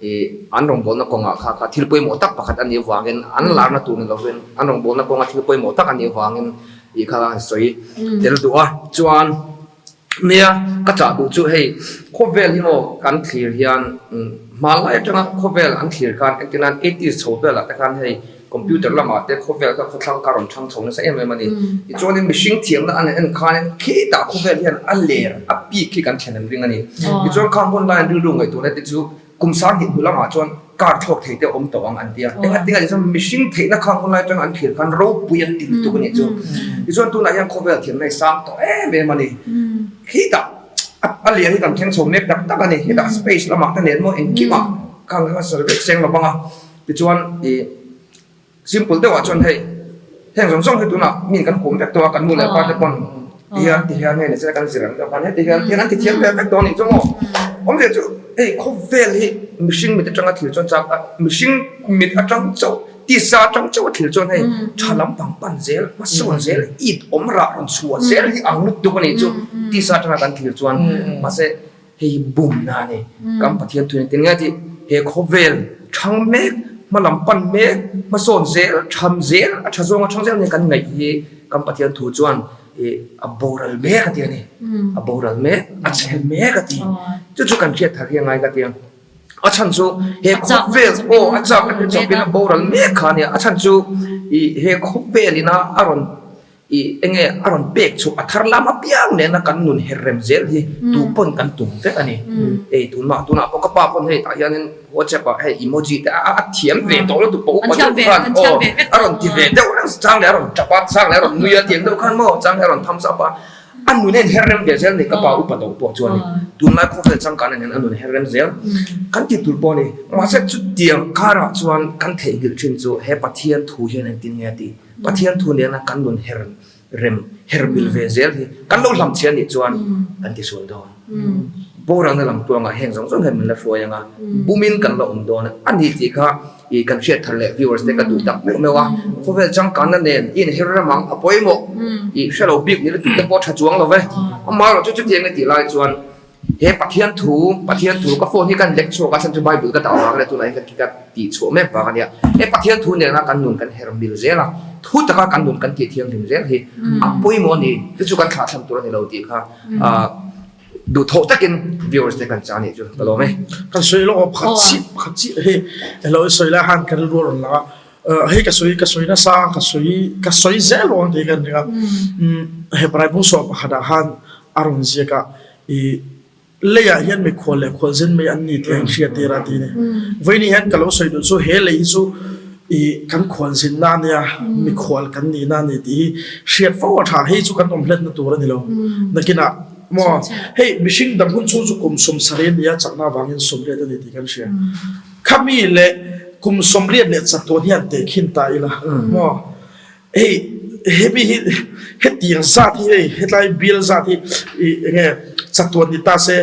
i an rawngbâwlna kawngah kha kha thil pawimawh tak pakhat a nih avangin an larna tur ni lovin an rawngbâwlna kawnga thil pawimawh tak a nih avangin i kha kan sawi tel duh a, chuan. Nia, ka chah duh chu hei khawvel hi maw kan thlir hian hmanlai atanga khawvel an thlir khan engtin nan eighties chho velah te khan hei computer lamah te khawvel kha khawthlang kha rawn thang chho nasa em em a ni. Tichuanin mihring thiamna an en khanin khitah khawvel hian a ler a peak hi kan thlen an ring a ni. Tichuan khang hun laiin rilru ngaihtuahna te chu Kum 2000 hnu lamah chuan car thlawk thei te awm tawh ang an ti a. Engah tinga tichuan mihring theihna khang hun lai atanga an thlir khan ropui an ti lutuk a nih chu. Tichuan tunah hian khawvel thiamna hi sang tawh em em a ni. Khitah a lian hi kan thleng chho mek tak tak a ni. Khitah space lamah te nen maw engkimah khang kha sawi vek seng lo vang a. Tichuan ih. Simple deuhah chuan hei heng zawng zawng hi tunah mi kan kum vek tawh a, kan nu leh pa te pawn ti hian ti hian hei nise kan zir ang deuh khan heti hian ti hian an ti thiam ve vek tawh a nih chu maw. Awmzia chu hei khawvel hi mihring mit atanga thil chuan chak a, mihring mit atang chauh tisa atang chauh a thil chuan hei tha lampang pan zel hmasawn zel it awm rah rawn chhuah zel hi ang lutuk a nih chu tisa atanga kan thil chuan mahse Hei hi bumna a ni. Kan Pathian thuin tin nge tih he khawvel thang mek Hma lam pan mek, hmasawn zel, tham zel, a tha zawnga thang zel nia kan ngaih hi kan Pathian thu chuan ih a boral mek a ti a ni. A boral mek, a chhe mek a ti. Chu chu kan hriat thar hi a ngai ka ti a. A chhan chu he khawvel aw a chak a chawpin a boral mek kha a nia. A chhan chu ih he khawvel ina a rawn I enge a rawn pek chhuah a thar lam apiang nena kan nun her rem zel hi tu pawn kan tum vek a ni. Hei tunah tunah pawh ka pa pawn hei tah hianin WhatsApp ah hei emoji te a a thiam ve tawh lutuk pawh upa deuh khan aw a rawn ti ve deuh reng chang leh a rawn tap a chang leh a rawn nui a tiang deuh khan maw chang leh a rawn thumbs up a a nun a inher rem ve zel a ni ka pa upa tawh pawh chuan tunlai khawvel changkan ah hian a nun her rem zel kan ti tur pawh a ni. Mahse chutiang karah chuan kan theihnghilh thin chu he Pathian thu hian engtin nge a tih? Pathian thu nena kan nun her rem her mil ve zel hi kan lo hlam chhe anih chuan kan ti sual dawn. Boralna lam tuangah heng zawng zawng hian min la hruai anga bumin kan la awm dawn a ni tih kha ih kan hriat thar leh viewers te ka duh tak meuh meuh a. Khawvel changkanna nen i inher ram ang a pawimawh ih hrelo bik ni lutuk te pawh tha chuang lo ve. Amaherawhchu chutiang i tih lai chuan He Pathian thu, Pathian thu ka phone hi kan lek chhuak a, chhan chu Bible ka dah vang leh tunah hian ka tih chhuah mek vang a nia. He Pathian thu nena kan nun kan her mil zel a, thu taka kan nun kan tih thianghlim zel hi a pawimawh a ni. Chu chu kan thlah thlam tur a ni lo tih kha duhthawh takin viewers te kan chah a nih chu ka lawm e. Kan sawi lawk a, pakhat chiah, pakhat chiah hei ilo i sawi lai khan ka rilru a rawn lang a, hei ka sawi ka sawi nasa ka sawi ka sawi zel lo ang tih ka ring a, Hebrai bung sawh pakhatah khan a rawn ziak a, I leiah hian mikhual leh khualzin mai an ni tih a inhriat tir a ti a ni. Vawiin hian ka lo sawi duh chu he lei hi chu i kan khualzinna a nia, mikhual kan nihna a ni tih hi hriat fo a tha. Hei chu kan awm hletna tur a ni lo. Nakinah maw hei mihring dam hun chhung chu kum 70 a ni a, chakna avangin 80 a ni tih kan hria. Khami leh kum 80 leh chatuan hian tehkhin ta ila maw. Hei hemi hi hetiang zat hi hei hetlai bial zat hi ih enge chatuan ni ta se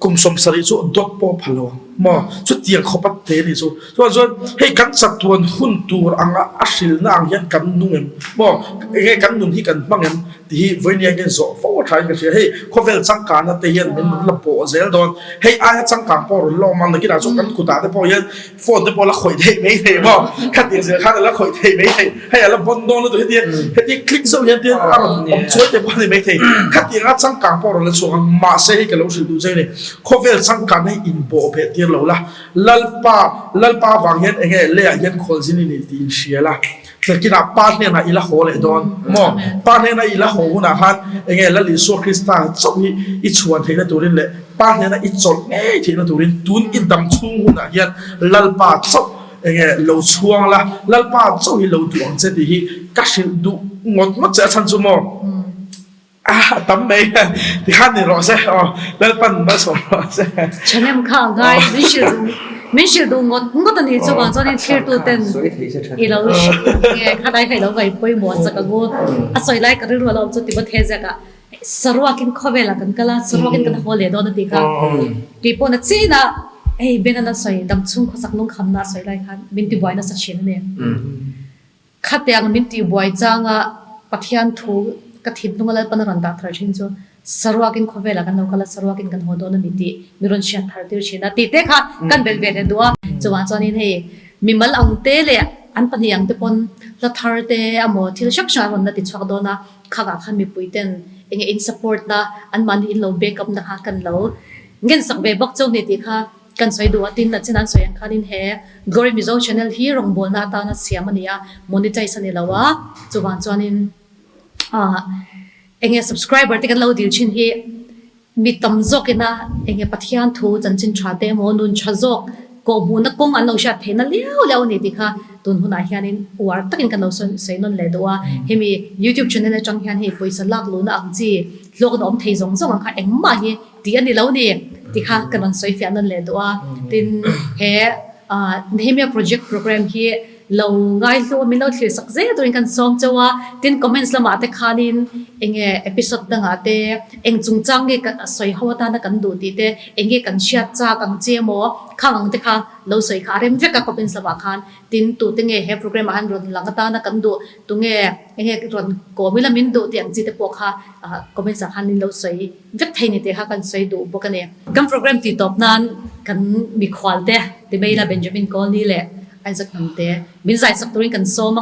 kum 70 chu dawt pawh a phal lo ang maw chutiang khawp a te a nih chu chuan chuan hei kan chatuan hun tur anga a hrilna ang hian kan nung em maw enge kan nun hi kan hmang em tih hi vawiin hian zawh fo a tha in ka hria hei khawvel changkana te hian min rawn la pawh zel dawn hei aia changkang pawh rawn la awm ang nakinah chuan kan kutah te pawh hian Phone te pawh la khawih theih mai thei maw? Khatiang zel khan a la khawih theih mai thei. Hei a la bon dawn lutuk heti heti click zauh hian tin a rawn awm chuai te pawh a ni mai thei. Khatiang a changkang pawh a rawn la chhuak ang. Mahse hei ka lo hrilh duh che ni. Khawvel changkan hi inbawh beh tir lo la. Lalpa Lalpa avang hian enge leiah hian khualzin i ni tih inhria la. Tlakinah Pa hnenah i la haw leh dawn maw? Pa hnena i la haw hunah khan enge Lal Isua Krista chauh hi i chhuan theihna turin leh Pa hnena i chawlh ngei theihna turin tun i dam chhung hunah hian Lalpa chauh enge lo chhuang la, Lalpa chauh hi lo duh ang che tih hi ka hrilh duh ngawt ngawt che a chhan chu maw? A tam mai tikhan ni rawh se aw Lalpan malsawm rawh se. Thahnem kha a ngai min hrilh duh min hrilh duh ngawt ngawt a ni chuvang chuan in thlirtu ten i lo hrilh nge khalai kha i lo ngaih pawimawh chak ang u a sawi lai ka rilru a lo awm chu Timothy ziak ah saruakin khawvel ah kan kal a saruakin kan haw leh dawn a tih kha keipawh na chin ah hei Benan a sawi damchhung khawsak lungkhamna a sawi lai khan min tibuai nasa thin a ni. Khatiang min tihbuai changa Pathian thu ka thinlunga Lalpan a rawn dah thar thin chu saruakin khawvelah kan lo kal a, saruakin kan haw dawn a ni tih min rawn hriat thar tir thin a tih te kha kan belh ve leh duh a. Chuvang chuanin hei mimal ang te leh an pahnih ang te pawn hla thar te emaw thil hrang hrang an rawn la ti chhuak dawn a, khakah khan mipui ten enge in support na anmahni in lo back up na kha kan lo ngensak ve bawk chu ni tih kha Kan sawi duh a, tin a chin an sawi ang khanin he Glory Mizo channel hi rawngbawlna atana siam a ni a, monetize a ni lo a, chuvang chuanin ah enge subscriber te kan lo dil thin hi mi tam zawk ina enge Pathian thu chanchin tha te emaw nun tha zawk kawhhmuhna kawng an lo hriat theihna liau liau a ni tih kha tun hunah hianin uar takin kan lo sawi nawn leh duh a, hemi YouTube channel atang hian hei pawisa lak luhna ang chi hlawkna awm thei zawng zawng ang kha engmah hi Tih a ni lo ni tih kha ka rawn sawi fiah nawn leh duh a. Tin, he Nehemia Project Programme hi lo ngaihlu a, min lo thlir sak zel turin kan sawm chauh a. Tin, comments lamah te khanin enge episode dangah te eng chungchang nge ka sawi ho atana kan duh tih te, enge kan hriat chak ang che emaw khang ang te kha lo sawi kha a rem vek a comments lamah khan. Tin, tute nge he programme ah han rawn lang atana kan duh, tunge enge rawn kawm ila min duh tih ang chi te pawh kha comments ah khan min lo sawi. Vek thei ni tih kha kan sawi duh bawk a ni. Kan program tih tawp nan kan mikhual te Timeila Benjamin Colney leh Isaac Hnamte min zai sak turin kan sawm ang a.